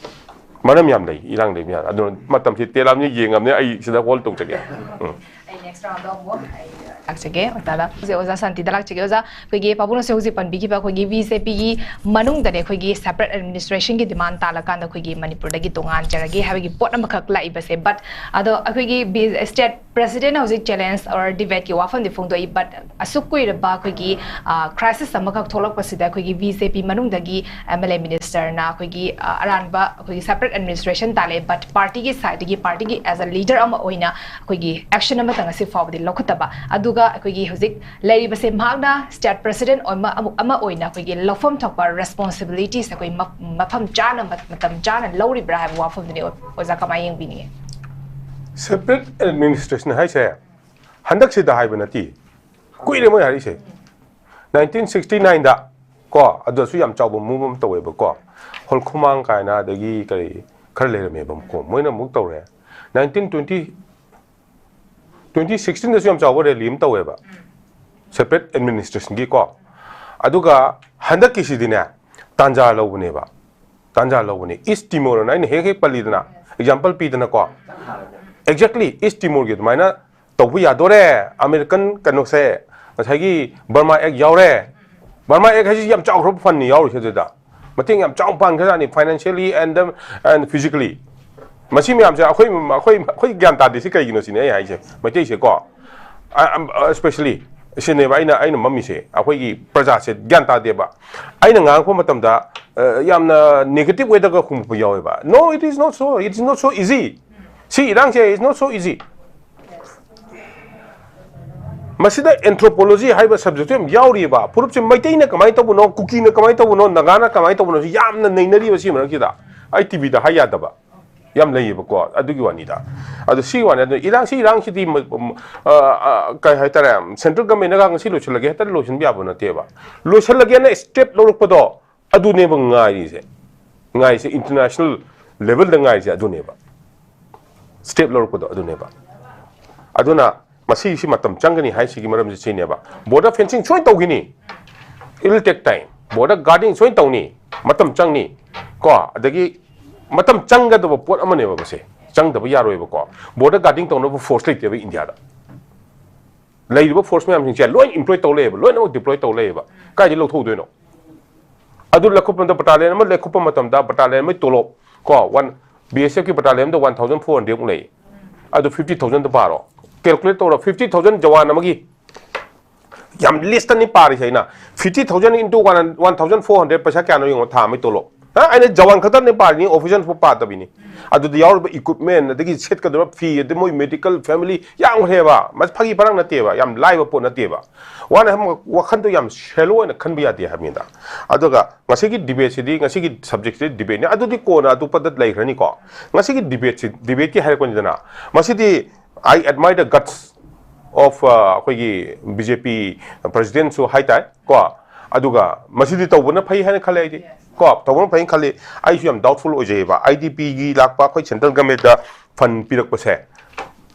ꯃꯔꯝ ꯌꯥꯝ ꯂꯩ, ꯏꯔꯥꯡ ꯂꯩꯕ ꯌꯥꯔꯣꯏ꯫ ꯑꯗꯨꯅ ꯃꯇꯝꯁꯤ ꯇꯦꯂꯥꯝꯅ ꯌꯦꯡꯉꯕꯅꯦ, ꯑꯩ ꯁꯤꯗ hold ꯇꯧꯖꯒꯦ꯫ ꯎꯝ꯫ ꯑꯩ next round ꯗ ꯑꯃꯨꯛ ꯑꯩ ꯂꯥꯛꯆꯒꯦ꯫ ꯑꯣꯖꯥꯗ ꯍꯧꯖꯤꯛ ꯑꯣꯖꯥ ꯁꯥꯟꯇꯤꯗ ꯂꯥꯛꯆꯒꯦ꯫ ꯑꯣꯖꯥ, ꯑꯩꯈꯣꯏꯒꯤ ꯄꯥꯕꯨꯡꯅꯁꯨ ꯍꯧꯖꯤꯛ ꯄꯟꯕꯤꯈꯤꯕ ꯑꯩꯈꯣꯏꯒꯤ ꯕꯤ ꯖꯦ ꯄꯤꯒꯤ ꯃꯅꯨꯡꯗꯅꯦ ꯑꯩꯈꯣꯏꯒꯤ separate administration ꯒꯤ demand ꯇꯥꯜꯂꯀꯥꯟꯗ ꯑꯩꯈꯣꯏꯒꯤ ꯃꯅꯤꯄꯨꯔꯗꯒꯤ ꯇꯣꯉꯥꯟꯖꯔꯒꯦ ꯍꯥꯏꯕꯒꯤ ꯄꯣꯠ ꯑꯃꯈꯛ ꯂꯥꯛꯏꯕꯁꯦ꯫ But ꯑꯗꯣ ꯑꯩꯈꯣꯏꯒꯤ state president ꯍꯧꯖꯤꯛ challenge or debate ꯀꯤ ꯋꯥꯐꯝꯗꯤ ꯐꯣꯡꯗꯣꯛꯏ꯫ But ꯑꯁꯨꯛ ꯀꯨꯏꯔꯕ ꯑꯩꯈꯣꯏꯒꯤ crisis ꯑꯃꯈꯛ ꯊꯣꯛꯂꯛꯄꯁꯤꯗ ꯑꯩꯈꯣꯏꯒꯤ ꯕꯤ ꯖꯦ ꯄꯤ ꯃꯅꯨꯡꯗꯒꯤ M L A minister ꯅ ꯑꯩꯈꯣꯏꯒꯤ ꯑꯔꯥꯟꯕ ꯑꯩꯈꯣꯏꯒꯤ separate administration ꯇꯥꯜꯂꯦ, but party ꯒꯤ side ꯇꯒꯤ, party ꯒꯤ as a leader ꯑꯃ ꯑꯣꯏꯅ ꯑꯩꯈꯣꯏꯒꯤ action ꯑꯃꯇ ꯉꯁꯤ ꯐꯥꯎꯕꯗꯤ ꯂꯧꯈꯠꯇꯕ꯫ ꯑꯗꯨꯒ ꯑꯩꯈꯣꯏꯒꯤ ꯍꯧꯖꯤꯛ ꯂꯩꯔꯤꯕꯁꯦ ꯃꯍꯥꯛꯅ state president ꯑꯃ ꯑꯃ ꯑꯣꯏꯅ ꯑꯩꯈꯣꯏꯒꯤ ꯂꯧꯐꯝ ꯊꯣꯛꯄ responsibilities ꯑꯩꯈꯣꯏ ꯃꯐꯝ ꯆꯥꯅ ꯃꯇꯝ ꯆꯥꯅ ꯂꯧꯔꯤꯕ꯭ꯔꯥ ꯍꯥꯏꯕ ꯋꯥꯐꯝꯗꯨꯅꯤ꯫ ꯑꯣꯖꯥ ꯀꯃꯥꯏꯅ ꯌꯦꯡꯕꯤꯅꯤꯡꯉꯤ? Separate administration ꯍꯥꯏꯁꯦ ꯍꯟꯗꯛꯁꯤꯗ ꯍꯥꯏꯕ ꯅꯠꯇꯦ, ꯀꯨꯏꯔꯦ ꯃꯣꯏ ꯍꯥꯏꯔꯛꯏꯁꯦ꯫ Nineteen sixty nine ꯗ ꯀꯣ, ꯑꯗꯨꯗꯁꯨ ꯌꯥꯝ ꯆꯥꯎꯕ move ꯑꯃ ꯇꯧꯋꯦꯕꯀꯣ꯫ ꯍꯣꯜꯈꯨꯃꯥꯡ ꯀꯥꯏꯅ, ꯑꯗꯒꯤ ꯀꯔꯤ ꯈꯔ ꯂꯩꯔꯝꯃꯦꯕꯀꯣ, ꯃꯣꯏꯅ ꯑꯃꯨꯛ ꯇꯧꯔꯦ꯫ Nineteen twenty twenty sixteen ꯗꯁꯨ ꯌꯥꯝ ꯆꯥꯎꯕ rally ꯑꯃ ꯇꯧꯋꯦꯕ, separate administration ꯒꯤꯀꯣ꯫ ꯑꯗꯨꯒ ꯍꯟꯗꯛꯀꯤꯁꯤꯗꯤꯅꯦ, ꯇꯥꯟꯖꯥ ꯂꯧꯕꯅꯦꯕ, ꯇꯥꯟꯖꯥ ꯂꯧꯕꯅꯦ꯫ East Timor ꯑꯅ ꯑꯩꯅ ꯍꯦꯛ ꯍꯦꯛ ꯄꯜꯂꯤꯗꯅ, example ꯄꯤꯗꯅꯀꯣ꯫ Exactly East Timor ꯒꯤ ꯑꯗꯨꯃꯥꯏꯅ ꯇꯧꯕ ꯌꯥꯗꯣꯔꯦ꯫ American ꯀꯩꯅꯣꯁꯦ, ꯉꯁꯥꯏꯒꯤ Burma Act ꯌꯥꯎꯔꯦ꯫ Burma Act ꯍꯥꯏꯁꯤ ꯌꯥꯝ ꯆꯥꯎꯈ꯭ꯔꯕ fund ꯅꯤ ꯌꯥꯎꯔꯤꯁꯦ ꯑꯗꯨꯗ꯫ ꯃꯇꯦꯡ ꯌꯥꯝ ꯆꯥꯎꯅ ꯄꯥꯡꯈ꯭ꯔꯖꯥꯠꯅꯤ, financially and, and physically꯫ ꯃꯁꯤ ꯃꯌꯥꯝꯁꯦ ꯑꯩꯈꯣꯏ, ꯑꯩꯈꯣꯏ, ꯑꯩꯈꯣꯏ ꯒ꯭ꯌꯥꯟ ꯇꯥꯗꯦ꯫ ꯁꯤ ꯀꯩꯒꯤꯅꯣ ꯁꯤꯅꯤ ꯑꯩ ꯍꯥꯏꯁꯦ, ꯃꯩꯇꯩꯁꯦꯀꯣ꯫ I, I'm, uh, especially ꯁꯤꯅꯦꯕ ꯑꯩꯅ, ꯑꯩꯅ ꯃꯝꯃꯤꯁꯦ꯫ ꯑꯩꯈꯣꯏꯒꯤ ꯄ꯭ꯔꯖꯥꯁꯦ ꯒ꯭ꯌꯥꯟ ꯇꯥꯗꯦꯕ꯫ ꯑꯩꯅ ꯉꯥꯡꯉꯛꯄ ꯃꯇꯝꯗ, ꯑ, ꯌꯥꯝꯅ negative way ꯗꯒ ꯈꯨꯝꯃꯛꯄ ꯌꯥꯎꯋꯦꯕ꯫ No, it is not so, it is not so easy꯫ ꯁꯤ ꯏꯔꯥꯡꯁꯦ is not so easy꯫ ꯃꯁꯤꯗ anthropology ꯍꯥꯏꯕ subject ꯁꯨ ꯌꯥꯝ ꯌꯥꯎꯔꯤꯕ꯫ ꯐꯨꯔꯨꯞꯁꯦ ꯃꯩꯇꯩꯅ ꯀꯃꯥꯏꯅ ꯇꯧꯕꯅꯣ, ꯀꯨꯀꯤꯅ ꯀꯃꯥꯏꯅ ꯇꯧꯕꯅꯣ, ꯅꯥꯒꯥꯅ ꯀꯃꯥꯏꯅ ꯇꯧꯕꯅꯣ, ꯁꯤ ꯌꯥꯝꯅ ꯅꯩꯅꯔꯤꯕ ꯁꯤ ꯃꯔꯛꯁꯤꯗ꯫ ꯑꯩ ꯇꯤ ꯚꯤꯗ ꯍꯥꯏ ꯌꯥꯗꯕ ꯌꯥꯝ ꯂꯩꯌꯦꯕꯀꯣ, ꯑꯗꯨꯒꯤ ꯋꯥꯅꯤꯗ꯫ ꯑꯗꯣ ꯁꯤ ꯋꯥꯅꯤ꯫ ꯑꯗꯣ ꯏꯔꯥꯡ, ꯁꯤ ꯏꯔꯥꯡꯁꯤꯗꯤ ꯃ-, ꯃ-, ꯑ, ꯑ, ꯀꯩ ꯍꯥꯏꯇꯥꯔꯦ, central government ꯅꯒ ꯉꯁꯤ ꯂꯣꯏꯁꯤꯜꯂꯒꯦ, ꯍꯦꯛꯇ ꯂꯣꯏꯁꯤꯟꯕ ꯌꯥꯕ ꯅꯠꯇꯦꯕ꯫ ꯂꯣꯏꯁꯤꯜꯂꯒꯦꯅ step ꯂꯧꯔꯛꯄꯗꯣ ꯑꯗꯨꯅꯦꯕ ꯉꯥꯏꯔꯤꯁꯦ꯫ ꯉꯥꯏꯁꯦ, international level ꯗ ꯉꯥꯏꯁꯦ ꯑꯗꯨꯅꯦꯕ, step ꯂꯧꯔꯛꯄꯗꯣ ꯑꯗꯨꯅꯦꯕ꯫ ꯑꯗꯨꯅ ꯃꯁꯤꯁꯤ ꯃꯇꯝ ꯆꯪꯒꯅꯤ ꯍꯥꯏꯁꯤꯒꯤ ꯃꯔꯝꯁꯦ ꯁꯤꯅꯦꯕ, border fencing ꯁꯣꯏꯅ ꯇꯧꯈꯤꯅꯤ, it will take time, border guarding ꯁꯣꯏꯅ ꯇꯧꯅꯤ, ꯃꯇꯝ ꯆꯪꯅꯤ ꯀꯣ꯫ ꯑꯗꯒꯤ ꯃꯇꯝ ꯆꯪꯒꯗꯕ ꯄꯣꯠ ꯑꯃꯅꯦꯕ ꯃꯁꯦ, ꯆꯪꯗꯕ ꯌꯥꯔꯣꯏꯕꯀꯣ꯫ Border guarding ꯇꯧꯅꯕ force ꯂꯩꯇꯦꯕ ꯏꯟꯗꯤꯌꯥꯗ꯫ ꯂꯩꯔꯤꯕ force ꯃꯌꯥꯝꯁꯤꯡꯁꯦ ꯂꯣꯏ employ ꯇꯧ ꯂꯩꯌꯦꯕ, ꯂꯣꯏꯅꯃꯛ deploy ꯇꯧ ꯂꯩꯌꯦꯕ꯫ ꯀꯥꯏꯗꯩ ꯂꯧꯊꯣꯛꯎꯗꯣꯏꯅꯣ? ꯑꯗꯨ ꯂꯧꯈꯠꯄꯗ, battalion ꯑꯃ ꯂꯧꯈꯠꯄ ꯃꯇꯝꯗ battalion ꯑꯃꯒꯤ ꯇꯣꯂꯣꯞ ꯀꯣ, ꯋꯥꯟ, ꯕꯤ ꯑꯦꯁ ꯑꯦꯐꯀꯤ battalion ꯑꯃꯗ one thousand four hundred ꯃꯨꯛ ꯂꯩ꯫ ꯑꯗꯨ fifty thousand ꯗ ꯄꯥꯔꯣ, calculate ꯇꯧꯔꯣ, fifty thousand ꯖꯋꯥꯟ ꯑꯃꯒꯤ, ꯌꯥꯝ list ꯅꯤ ꯄꯥꯔꯤꯁꯦ ꯑꯩꯅ꯫ Fifty thousand into one, one thousand four hundred ꯄꯩꯁꯥ ꯀꯌꯥꯅꯣ ꯌꯦꯡꯉꯣ, ꯊꯥ ꯑꯃꯒꯤ ꯇꯣꯂꯣꯞ꯫ ꯍꯥ? ꯑꯩꯅ ꯖꯋꯥꯟ ꯈꯛꯇꯅꯦ ꯄꯥꯔꯤꯅꯤ, officer ꯁꯨ ꯄꯥꯗꯕꯤꯅꯤ꯫ ꯑꯗꯨꯗ ꯌꯥꯎꯔꯤꯕ equipment, ꯑꯗꯒꯤ ꯁꯦꯠꯀꯗꯕ ꯐꯤ, ꯑꯗꯩ ꯃꯣꯏ medical, family ꯌꯥꯝꯈ꯭ꯔꯦꯕ꯫ ꯃꯁꯤ ꯐꯥꯒꯤ ꯐꯔꯥꯡ ꯅꯠꯇꯦꯕ, ꯌꯥꯝ ꯂꯥꯏꯕ ꯄꯣꯠ ꯅꯠꯇꯦꯕ꯫ ꯋꯥꯅ ꯍꯝ-, ꯋꯥꯈꯟꯗꯣ ꯌꯥꯝ shallow ꯑꯣꯏꯅ ꯈꯟꯕ ꯌꯥꯗꯦ ꯍꯥꯏꯕꯅꯤꯗ꯫ ꯑꯗꯨꯒ ꯉꯁꯤꯒꯤ debate ꯁꯤꯗꯤ, ꯉꯁꯤꯒꯤ subject ꯁꯤꯗꯤ debate ꯅꯤ, ꯑꯗꯨꯗꯤ ꯀꯣꯟꯅ ꯑꯇꯣꯞꯄꯗ ꯂꯩꯈ꯭ꯔꯅꯤꯀꯣ꯫ ꯉꯁꯤꯒꯤ debate ꯁꯤ, debate ꯀꯤ ꯍꯥꯏꯔꯛꯄꯅꯤꯗꯅ, ꯃꯁꯤꯗꯤ I admire the guts of, ꯑ, ꯑꯩꯈꯣꯏꯒꯤ B J P president ꯁꯨ ꯍꯥꯏꯇꯥꯔꯦ ꯀꯣ꯫ ꯑꯗꯨꯒ ꯃꯁꯤꯗꯤ ꯇꯧꯕꯅ ꯐꯩ ꯍꯥꯏꯅ ꯈꯜꯂꯦ ꯑꯩꯗꯤ ꯀꯣ, ꯇꯧꯕꯅ ꯐꯩꯅ ꯈꯜꯂꯤ꯫ ꯑꯩꯁꯨ ꯌꯥꯝ doubtful ꯑꯣꯏꯖꯩꯑꯕ, I D P ꯒꯤ ꯂꯥꯛꯄ ꯑꯩꯈꯣꯏ central government ꯇ fund ꯄꯤꯔꯛꯄꯁꯦ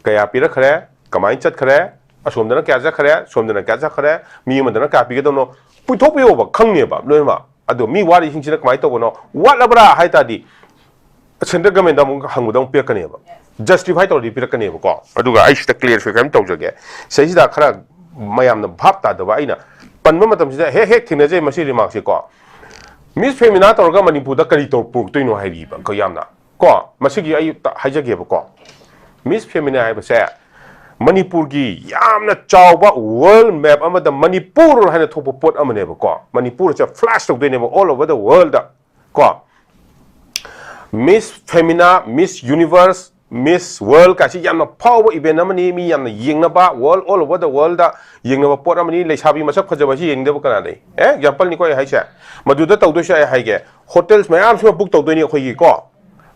ꯀꯌꯥ ꯄꯤꯔꯛꯈ꯭ꯔꯦ, ꯀꯃꯥꯏꯅ ꯆꯠꯈ꯭ꯔꯦ, ꯑꯁꯣꯝꯗꯅ ꯀꯌꯥ ꯆꯠꯈ꯭ꯔꯦ, ꯁꯣꯝꯗꯅ ꯀꯌꯥ ꯆꯠꯈ꯭ꯔꯦ, ꯃꯤ ꯑꯃꯗꯅ ꯀꯌꯥ ꯄꯤꯒꯗꯕꯅꯣ ꯄꯨꯊꯣꯛꯄꯤꯌꯣꯕ, ꯈꯪꯅꯦꯕ ꯂꯣꯏꯅꯃꯛ꯫ ꯑꯗꯣ ꯃꯤ ꯋꯥꯔꯤꯁꯤꯡꯁꯤꯅ ꯀꯃꯥꯏꯅ ꯇꯧꯕꯅꯣ, ꯋꯥꯠꯂꯕ꯭ꯔꯥ ꯍꯥꯏ ꯇꯥꯔꯗꯤ central government ꯇ ꯑꯃꯨꯛ ꯍꯪꯕꯗ ꯑꯃꯨꯛ ꯄꯤꯔꯛꯀꯅꯦꯕ, justify ꯇꯧꯔꯗꯤ ꯄꯤꯔꯛꯀꯅꯦꯕꯀꯣ꯫ ꯑꯗꯨꯒ ꯑꯩ ꯁꯤꯗ clarify ꯑꯃ ꯇꯧꯖꯒꯦ, ꯁꯤꯗꯩꯁꯤꯗ ꯈꯔ ꯃꯌꯥꯝꯅ ꯚꯥꯞ ꯇꯥꯗꯕ ꯑꯩꯅ ꯄꯟꯕ ꯃꯇꯝꯁꯤꯗ ꯍꯦꯛ ꯍꯦꯛ ꯊꯦꯡꯅꯖꯩ ꯃꯁꯤ remark ꯁꯦ ꯀꯣ꯫ Miss Femina ꯇꯧꯔꯒ ꯃꯅꯤꯄꯨꯔꯗ ꯀꯔꯤ ꯇꯧ-, ꯄꯨꯔꯛꯇꯣꯏꯅꯣ ꯍꯥꯏꯔꯤꯕ ꯀꯣ ꯌꯥꯝꯅ ꯀꯣ꯫ ꯃꯁꯤꯒꯤ ꯑꯩ ꯇ-, ꯍꯥꯏꯖꯒꯦꯕꯀꯣ꯫ Miss Femina ꯍꯥꯏꯕꯁꯦ ꯃꯅꯤꯄꯨꯔꯒꯤ ꯌꯥꯝꯅ ꯆꯥꯎꯕ world map ꯑꯃꯗ ꯃꯅꯤꯄꯨꯔ ꯍꯥꯏꯅ ꯊꯣꯛꯄ ꯄꯣꯠ ꯑꯃꯅꯦꯕꯀꯣ꯫ ꯃꯅꯤꯄꯨꯔꯁꯦ flash ꯇꯧꯗꯣꯏꯅꯦꯕ all over the world ꯗ ꯀꯣ꯫ Miss Femina, Miss Universe, Miss World ꯀꯥꯏꯁꯤ ꯌꯥꯝꯅ ꯐꯥꯎꯕ event ꯑꯃꯅꯤ, ꯃꯤ ꯌꯥꯝꯅ ꯌꯦꯡꯅꯕ, world, all over the world ꯗ ꯌꯦꯡꯅꯕ ꯄꯣꯠ ꯑꯃꯅꯤ꯫ ꯂꯩꯁꯥꯕꯤ ꯃꯁꯛ ꯐꯖꯕꯁꯤ ꯌꯦꯡꯗꯕ ꯀꯅꯥ ꯂꯩ? ꯑꯦ, example ꯅꯤꯀꯣ ꯑꯩ ꯍꯥꯏꯁꯦ꯫ ꯃꯗꯨꯗ ꯇꯧꯗꯣꯏꯁꯦ ꯑꯩ ꯍꯥꯏꯒꯦ, hotels ꯃꯌꯥꯝꯁꯤꯃ book ꯇꯧꯗꯣꯏꯅꯤ ꯑꯩꯈꯣꯏꯒꯤꯀꯣ꯫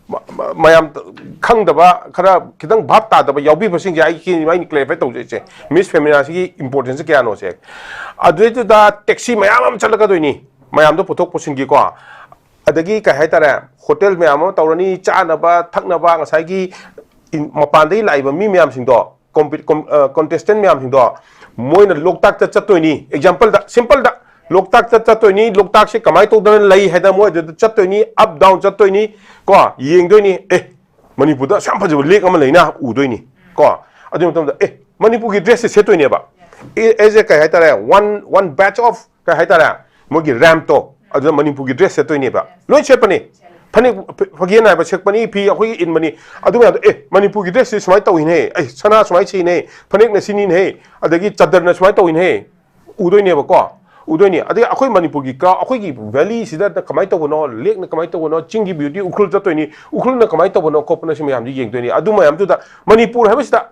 ꯃ-, ꯃ-, ꯃꯌꯥꯝ ꯈꯪꯗꯕ, ꯈꯔ ꯈꯤꯇꯪ ꯚꯥꯞ ꯇꯥꯗꯕ ꯌꯥꯎꯕꯤꯕꯁꯤꯡꯁꯦ ꯑꯩ, ꯑꯩꯅ clarify ꯇꯧꯖꯩꯁꯦ, Miss Femina ꯁꯤꯒꯤ importance ꯁꯦ ꯀꯌꯥꯅꯣꯁꯦ꯫ ꯑꯗꯨꯗꯩꯗꯨꯗ taxi ꯃꯌꯥꯝ ꯑꯃ ꯆꯠꯂꯛꯀꯗꯣꯏꯅꯤ, ꯃꯌꯥꯝꯗꯣ ꯄꯨꯊꯣꯛ ꯄꯨꯁꯤꯟꯒꯤꯀꯣ꯫ ꯑꯗꯒꯤ ꯀꯩ ꯍꯥꯏꯇꯥꯔꯦ, ꯍꯣꯇꯦꯜ ꯃꯌꯥꯝ ꯑꯃ ꯇꯧꯔꯅꯤ, ꯆꯥꯅꯕ ꯊꯛꯅꯕ, ꯉꯁꯥꯏꯒꯤ ꯏꯟ- ꯃꯄꯥꯟꯗꯒꯤ ꯂꯥꯛꯏꯕ ꯃꯤ ꯃꯌꯥꯝꯁꯤꯡꯗꯣ, ꯀꯣꯝꯄꯤ- ꯀꯣꯝ- ꯑ, ꯀꯣꯟꯇꯦꯁꯇꯦꯟ ꯃꯌꯥꯝꯁꯤꯡꯗꯣ, ꯃꯣꯏꯅ ꯂꯣꯛꯇꯥꯛꯇ ꯆꯠꯇꯣꯏꯅꯤ꯫ ꯑꯦꯛꯖꯥꯝꯄꯜꯗ, ꯁꯤꯝꯄꯜꯗ, ꯂꯣꯛꯇꯥꯛꯇ ꯆꯠꯇꯣꯏꯅꯤ, ꯂꯣꯛꯇꯥꯛꯁꯦ ꯀꯃꯥꯏꯅ ꯇꯧꯗꯅ ꯂꯩ ꯍꯥꯏꯗꯅ ꯃꯣꯏ ꯑꯗꯨꯗ ꯆꯠꯇꯣꯏꯅꯤ, ꯑꯞ ꯗꯥꯎꯟ ꯆꯠꯇꯣꯏꯅꯤ, ꯀꯣ, ꯌꯦꯡꯗꯣꯏꯅꯤ꯫ ꯑꯦ, ꯃꯅꯤꯄꯨꯔꯗ ꯑꯁꯨꯛ ꯌꯥꯝ ꯐꯖꯕ ꯂꯦꯛ ꯑꯃ ꯂꯩꯅ ꯎꯗꯣꯏꯅꯤ, ꯀꯣ꯫ ꯑꯗꯨꯒꯤ ꯃꯇꯝꯗ, ꯑꯦ, ꯃꯅꯤꯄꯨꯔꯒꯤ ꯗ꯭ꯔꯦꯁꯁꯦ ꯁꯦꯠꯇꯣꯏꯅꯦꯕ꯫ ꯑꯦ, ꯑꯦꯁ ꯑꯦ ꯀꯩ ꯍꯥꯏꯇꯥꯔꯦ, ꯋꯥꯟ ꯋꯥꯟ ꯕꯦꯆ ꯑꯣꯐ ꯀꯩ ꯍꯥꯏꯇꯥꯔꯦ, ꯃꯣꯏꯒꯤ ꯔꯦꯝꯞꯇꯣ, ꯑꯗꯨꯗ ꯃꯅꯤꯄꯨꯔꯒꯤ ꯗ꯭ꯔꯦꯁ ꯁꯦꯠꯇꯣꯏꯅꯦꯕ꯫ ꯂꯣꯏ ꯁꯦꯠꯄꯅꯤ꯫ ꯐꯅꯦꯛ, ꯐ- ꯐꯒꯦꯟ ꯍꯥꯏꯕ ꯁꯦꯠꯄꯅꯤ, ꯐꯤ ꯑꯩꯈꯣꯏꯒꯤ ꯏꯟꯕꯅꯤ꯫ ꯑꯗꯨ ꯃꯌꯥꯝꯗꯣ, ꯑꯦ, ꯃꯅꯤꯄꯨꯔꯒꯤ ꯗ꯭ꯔꯦꯁꯁꯤ ꯁꯨꯃꯥꯏꯅ ꯇꯧꯏꯅꯦ, ꯑꯩ ꯁꯅꯥ ꯁꯨꯃꯥꯏꯅ ꯁꯤꯅꯦ, ꯐꯅꯦꯛꯅ ꯁꯤꯅꯤꯅꯦ, ꯑꯗꯒꯤ ꯆꯗꯔꯅ ꯁꯨꯃꯥꯏꯅ ꯇꯧꯏꯅꯦ, ꯎꯗꯣꯏꯅꯦꯕꯀꯣ꯫ ꯎꯗꯣꯏꯅꯤ꯫ ꯑꯗꯒꯤ ꯑꯩꯈꯣꯏ ꯃꯅꯤꯄꯨꯔꯒꯤ ꯀ꯭ꯔꯥꯎ, ꯑꯩꯈꯣꯏꯒꯤ ꯚꯦꯂꯤꯁꯤꯗ ꯀꯃꯥꯏꯅ ꯇꯧꯕꯅꯣ, ꯂꯦꯛꯅ ꯀꯃꯥꯏꯅ ꯇꯧꯕꯅꯣ, ꯆꯤꯡꯒꯤ ꯕ꯭ꯌꯨꯇꯤ, ꯎꯈ꯭ꯔꯨꯜ ꯆꯠꯇꯣꯏꯅꯤ, ꯎꯈ꯭ꯔꯨꯜꯅ ꯀꯃꯥꯏꯅ ꯇꯧꯕꯅꯣ ꯈꯣꯠꯄꯅꯣ, ꯁꯤ ꯃꯌꯥꯝꯁꯤ ꯌꯦꯡꯗꯣꯏꯅꯤ꯫ ꯑꯗꯨ ꯃꯌꯥꯝꯗꯨꯗ ꯃꯅꯤꯄꯨꯔ ꯍꯥꯏꯕꯁꯤꯗ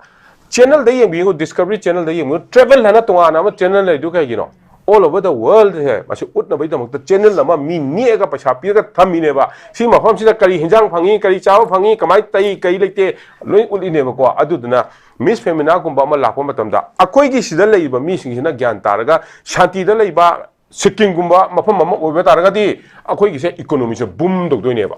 ꯆꯦꯅꯦꯜꯗ ꯌꯦꯡꯕꯤꯌꯨ, ꯗꯤꯁꯀꯚꯔꯤ ꯆꯦꯅꯦꯜꯗ ꯌꯦꯡꯕꯤꯌꯨ, ꯇ꯭ꯔꯦꯚꯦꯜ ꯍꯥꯏꯅ ꯇꯣꯉꯥꯟꯅ ꯑꯃ ꯆꯦꯅꯦꯜ ꯂꯩꯗꯨ ꯀꯩꯒꯤꯅꯣ? ꯑꯣꯜ ꯑꯣꯚꯔ ꯗ ꯋꯔꯜꯗꯁꯦ ꯃꯁꯤ ꯎꯠꯅꯕꯒꯤꯗꯃꯛꯇ ꯆꯦꯅꯦꯜ ꯑꯃ ꯃꯤ ꯅꯦꯛꯑꯒ ꯄꯩꯁꯥ ꯄꯤꯔꯒ ꯊꯝꯃꯤꯅꯦꯕ꯫ ꯁꯤ ꯃꯐꯝꯁꯤꯗ ꯀꯔꯤ ꯍꯤꯟꯖꯥꯡ ꯐꯪꯉꯤ, ꯀꯔꯤ ꯆꯥꯕ ꯐꯪꯉꯤ, ꯀꯃꯥꯏꯅ ꯇꯧꯏ, ꯀꯔꯤ ꯂꯩꯇꯦ, ꯂꯣꯏ ꯎꯠꯂꯤꯅꯦꯕꯀꯣ꯫ ꯑꯗꯨꯗꯨꯅ ꯃꯤꯁ ꯐꯦꯃꯤꯅꯥꯒꯨꯝꯕ ꯑꯃ ꯂꯥꯛꯄ ꯃꯇꯝꯗ ꯑꯩꯈꯣꯏꯒꯤ ꯁꯤꯗ ꯂꯩꯔꯤꯕ ꯃꯤꯁꯤꯡꯁꯤꯅ ꯒ꯭ꯌꯥꯟ ꯇꯥꯔꯒ ꯁꯥꯟꯇꯤꯗ ꯂꯩꯕ ꯁꯤꯛꯀꯤꯝꯒꯨꯝꯕ ꯃꯐꯝ ꯑꯃ ꯑꯣꯏꯕ ꯇꯥꯔꯒꯗꯤ ꯑꯩꯈꯣꯏꯒꯤꯁꯦ ꯏꯀꯣꯅꯣꯃꯤꯁꯦ ꯕꯨꯝ ꯇꯧꯗꯣꯏꯅꯦꯕ꯫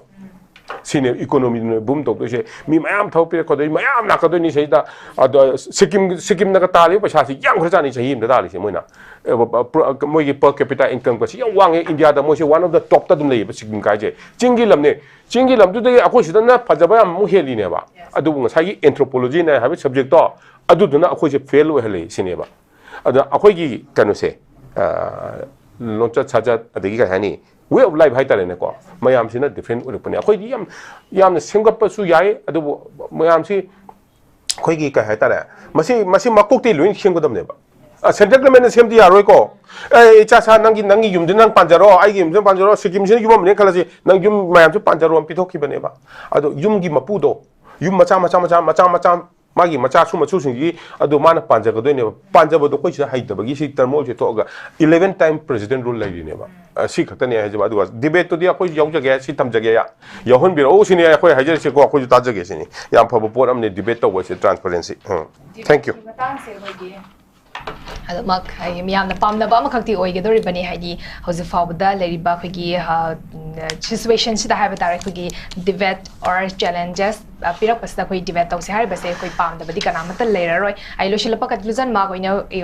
ꯁꯤꯅꯦ ꯏꯀꯣꯅꯣꯃꯤꯅ ꯕꯨꯝ ꯇꯧꯗꯣꯏꯁꯦ꯫ ꯃꯤ ꯃꯌꯥꯝ ꯊꯕꯛ ꯄꯤꯔꯛꯀꯗꯣꯏꯅꯤ, ꯃꯌꯥꯝ ꯂꯥꯛꯀꯗꯣꯏꯅꯤ ꯁꯤꯗ꯫ ꯑꯗꯣ ꯁꯤꯛꯀꯤꯝ, ꯁꯤꯛꯀꯤꯝꯅꯒ ꯇꯥꯜꯂꯤꯕ ꯄꯩꯁꯥꯁꯤ ꯌꯥꯝꯈ꯭ꯔꯖꯥꯠꯅꯤ ꯆꯍꯤ ꯑꯃꯗ ꯇꯥꯜꯂꯤꯁꯦ ꯃꯣꯏꯅ꯫ ꯑꯦ, ꯕ-, ꯕ-, ꯄ꯭ꯔ-, ꯃꯣꯏꯒꯤ per capita income ꯁꯤ ꯌꯥꯝ ꯋꯥꯡꯉꯦ, ꯏꯟꯗꯤꯌꯥꯗ ꯃꯣꯏꯁꯦ one of the topꯇ ꯑꯗꯨꯝ ꯂꯩꯌꯦꯕ ꯁꯤꯛꯀꯤꯝ ꯀꯥꯏꯁꯦ꯫ ꯆꯤꯡꯒꯤ ꯂꯝꯅꯦ꯫ ꯆꯤꯡꯒꯤ ꯂꯝꯗꯨꯗꯒꯤ ꯑꯩꯈꯣꯏ ꯁꯤꯗꯅ ꯐꯖꯕ ꯌꯥꯝ ꯑꯃꯨꯛ ꯍꯦꯜꯂꯤꯅꯦꯕ꯫ ꯑꯗꯨꯕꯨ ꯉꯁꯥꯏꯒꯤ anthropologyꯅ ꯍꯥꯏꯕ subjectꯇꯣ, ꯑꯗꯨꯗꯨꯅ ꯑꯩꯈꯣꯏꯁꯦ ꯐꯦꯜ ꯑꯣꯏꯍꯜꯂꯤ ꯁꯤꯅꯦꯕ꯫ ꯑꯗ ꯑꯩꯈꯣꯏꯒꯤ ꯀꯩꯅꯣꯁꯦ, ꯑ, ꯂꯣꯟꯆꯠ ꯁꯥꯖꯠ, ꯑꯗꯒꯤ ꯀꯩ ꯍꯥꯏꯅꯤ, way of life ꯍꯥꯏꯇꯥꯔꯦꯅꯦꯀꯣ, ꯃꯌꯥꯝꯁꯤꯅ different ꯑꯣꯏꯔꯛꯄꯅꯦ꯫ ꯑꯩꯈꯣꯏꯗꯤ ꯌꯥꯝ, ꯌꯥꯝꯅ ꯁꯦꯝꯒꯠꯄꯁꯨ ꯌꯥꯏ, ꯑꯗꯨꯕꯨ ꯃꯌꯥꯝꯁꯤ ꯑꯩꯈꯣꯏꯒꯤ ꯀꯩ ꯍꯥꯏꯇꯥꯔꯦ, ꯃꯁꯤ, ꯃꯁꯤ ꯃꯀꯣꯛꯇꯩ ꯂꯣꯏꯅ ꯁꯦꯝꯒꯗꯕꯅꯦꯕ꯫ ꯑ, central governmentꯅ ꯁꯦꯝꯗꯤ ꯌꯥꯔꯣꯏꯀꯣ꯫ "ꯑꯦ, ꯏꯆꯥ ꯁꯥ, ꯅꯪꯒꯤ, ꯅꯪꯒꯤ ꯌꯨꯝꯗ ꯅꯪ ꯄꯥꯟꯖꯔꯣ, ꯑꯩꯒꯤ ꯌꯨꯝꯗ ꯄꯥꯟꯖꯔꯣ, ꯁꯤꯛꯀꯤꯝꯁꯤꯅ ꯌꯨꯝ ꯑꯃꯅꯦ ꯈꯜꯂꯁꯤ, ꯅꯪ ꯌꯨꯝ ꯃꯌꯥꯝꯁꯨ ꯄꯥꯟꯖꯔꯣ" ꯑꯃ ꯄꯤꯊꯣꯛꯈꯤꯕꯅꯦꯕ꯫ ꯑꯗꯣ ꯌꯨꯝꯒꯤ ꯃꯄꯨꯗꯣ, ꯌꯨꯝ ꯃꯆꯥ, ꯃꯆꯥ, ꯃꯆꯥ, ꯃꯆꯥ, ꯃꯆꯥ, ꯃꯥꯒꯤ ꯃꯆꯥꯁꯨ ꯃꯁꯨꯁꯤꯡꯁꯤ ꯑꯗꯨ ꯃꯥꯅ ꯄꯥꯟꯖꯒꯗꯣꯏꯅꯦꯕ꯫ ꯄꯥꯟꯖꯕꯗꯣ ꯑꯩꯈꯣꯏ ꯁꯤꯗ ꯍꯩꯇꯕꯒꯤ ꯁꯤ ꯇꯔꯃꯣꯜꯁꯦ ꯊꯣꯛꯑꯒ eleven time president rule ꯂꯩꯔꯤꯅꯦꯕ꯫ ꯑ, ꯁꯤ ꯈꯛꯇꯅꯦ ꯍꯥꯏꯖꯕ꯫ ꯑꯗꯨꯒ debateꯇꯨꯗꯤ ꯑꯩꯈꯣꯏ ꯌꯥꯎꯖꯒꯦ, ꯁꯤ ꯊꯝꯖꯒꯦ, ꯌꯥ-, ꯌꯥꯎꯍꯟꯕꯤꯔꯛꯎ ꯁꯤꯅꯤ ꯑꯩꯈꯣꯏ ꯍꯥꯏꯖꯔꯤꯁꯦꯀꯣ, ꯑꯩꯈꯣꯏꯁꯨ ꯇꯥꯖꯒꯦ ꯁꯤꯅꯤ꯫ ꯌꯥꯝ ꯐꯕ ꯄꯣꯠ ꯑꯃꯅꯤ debate ꯇꯧꯕꯁꯦ, transparency꯫ ꯎꯝ꯫ Thank you꯫ Debateꯀꯤ ꯃꯇꯥꯡꯁꯦ ꯑꯩꯈꯣꯏꯒꯤ ꯑꯗꯨꯃꯛ ꯍꯥꯏꯗꯤ ꯃꯤꯌꯥꯝꯅ ꯄꯥꯝꯅꯕ ꯑꯃꯈꯛꯇꯤ ꯑꯣꯏꯒꯗꯧꯔꯤꯕꯅꯤ꯫ ꯍꯥꯏꯗꯤ ꯍꯧꯖꯤꯛ ꯐꯥꯎꯕꯗ ꯂꯩꯔꯤꯕ ꯑꯩꯈꯣꯏꯒꯤ, ꯑ, ꯁꯤꯆꯨꯋꯦꯁꯟꯁꯤꯗ ꯍꯥꯏꯕ ꯇꯥꯔꯦ, ꯑꯩꯈꯣꯏꯒꯤ debate or challenges, ꯑ, ꯄꯤꯔꯛꯄꯁꯤꯗ ꯑꯩꯈꯣꯏ debate ꯇꯧꯁꯦ ꯍꯥꯏꯔꯤꯕꯁꯦ ꯑꯩꯈꯣꯏ ꯄꯥꯝꯗꯕꯗꯤ ꯀꯅꯥꯃꯠꯇ ꯂꯩꯔꯔꯣꯏ꯫ ꯑꯩ ꯂꯣꯏꯁꯤꯜꯂꯛꯄ conclusion ꯃꯥ ꯑꯣꯏꯅ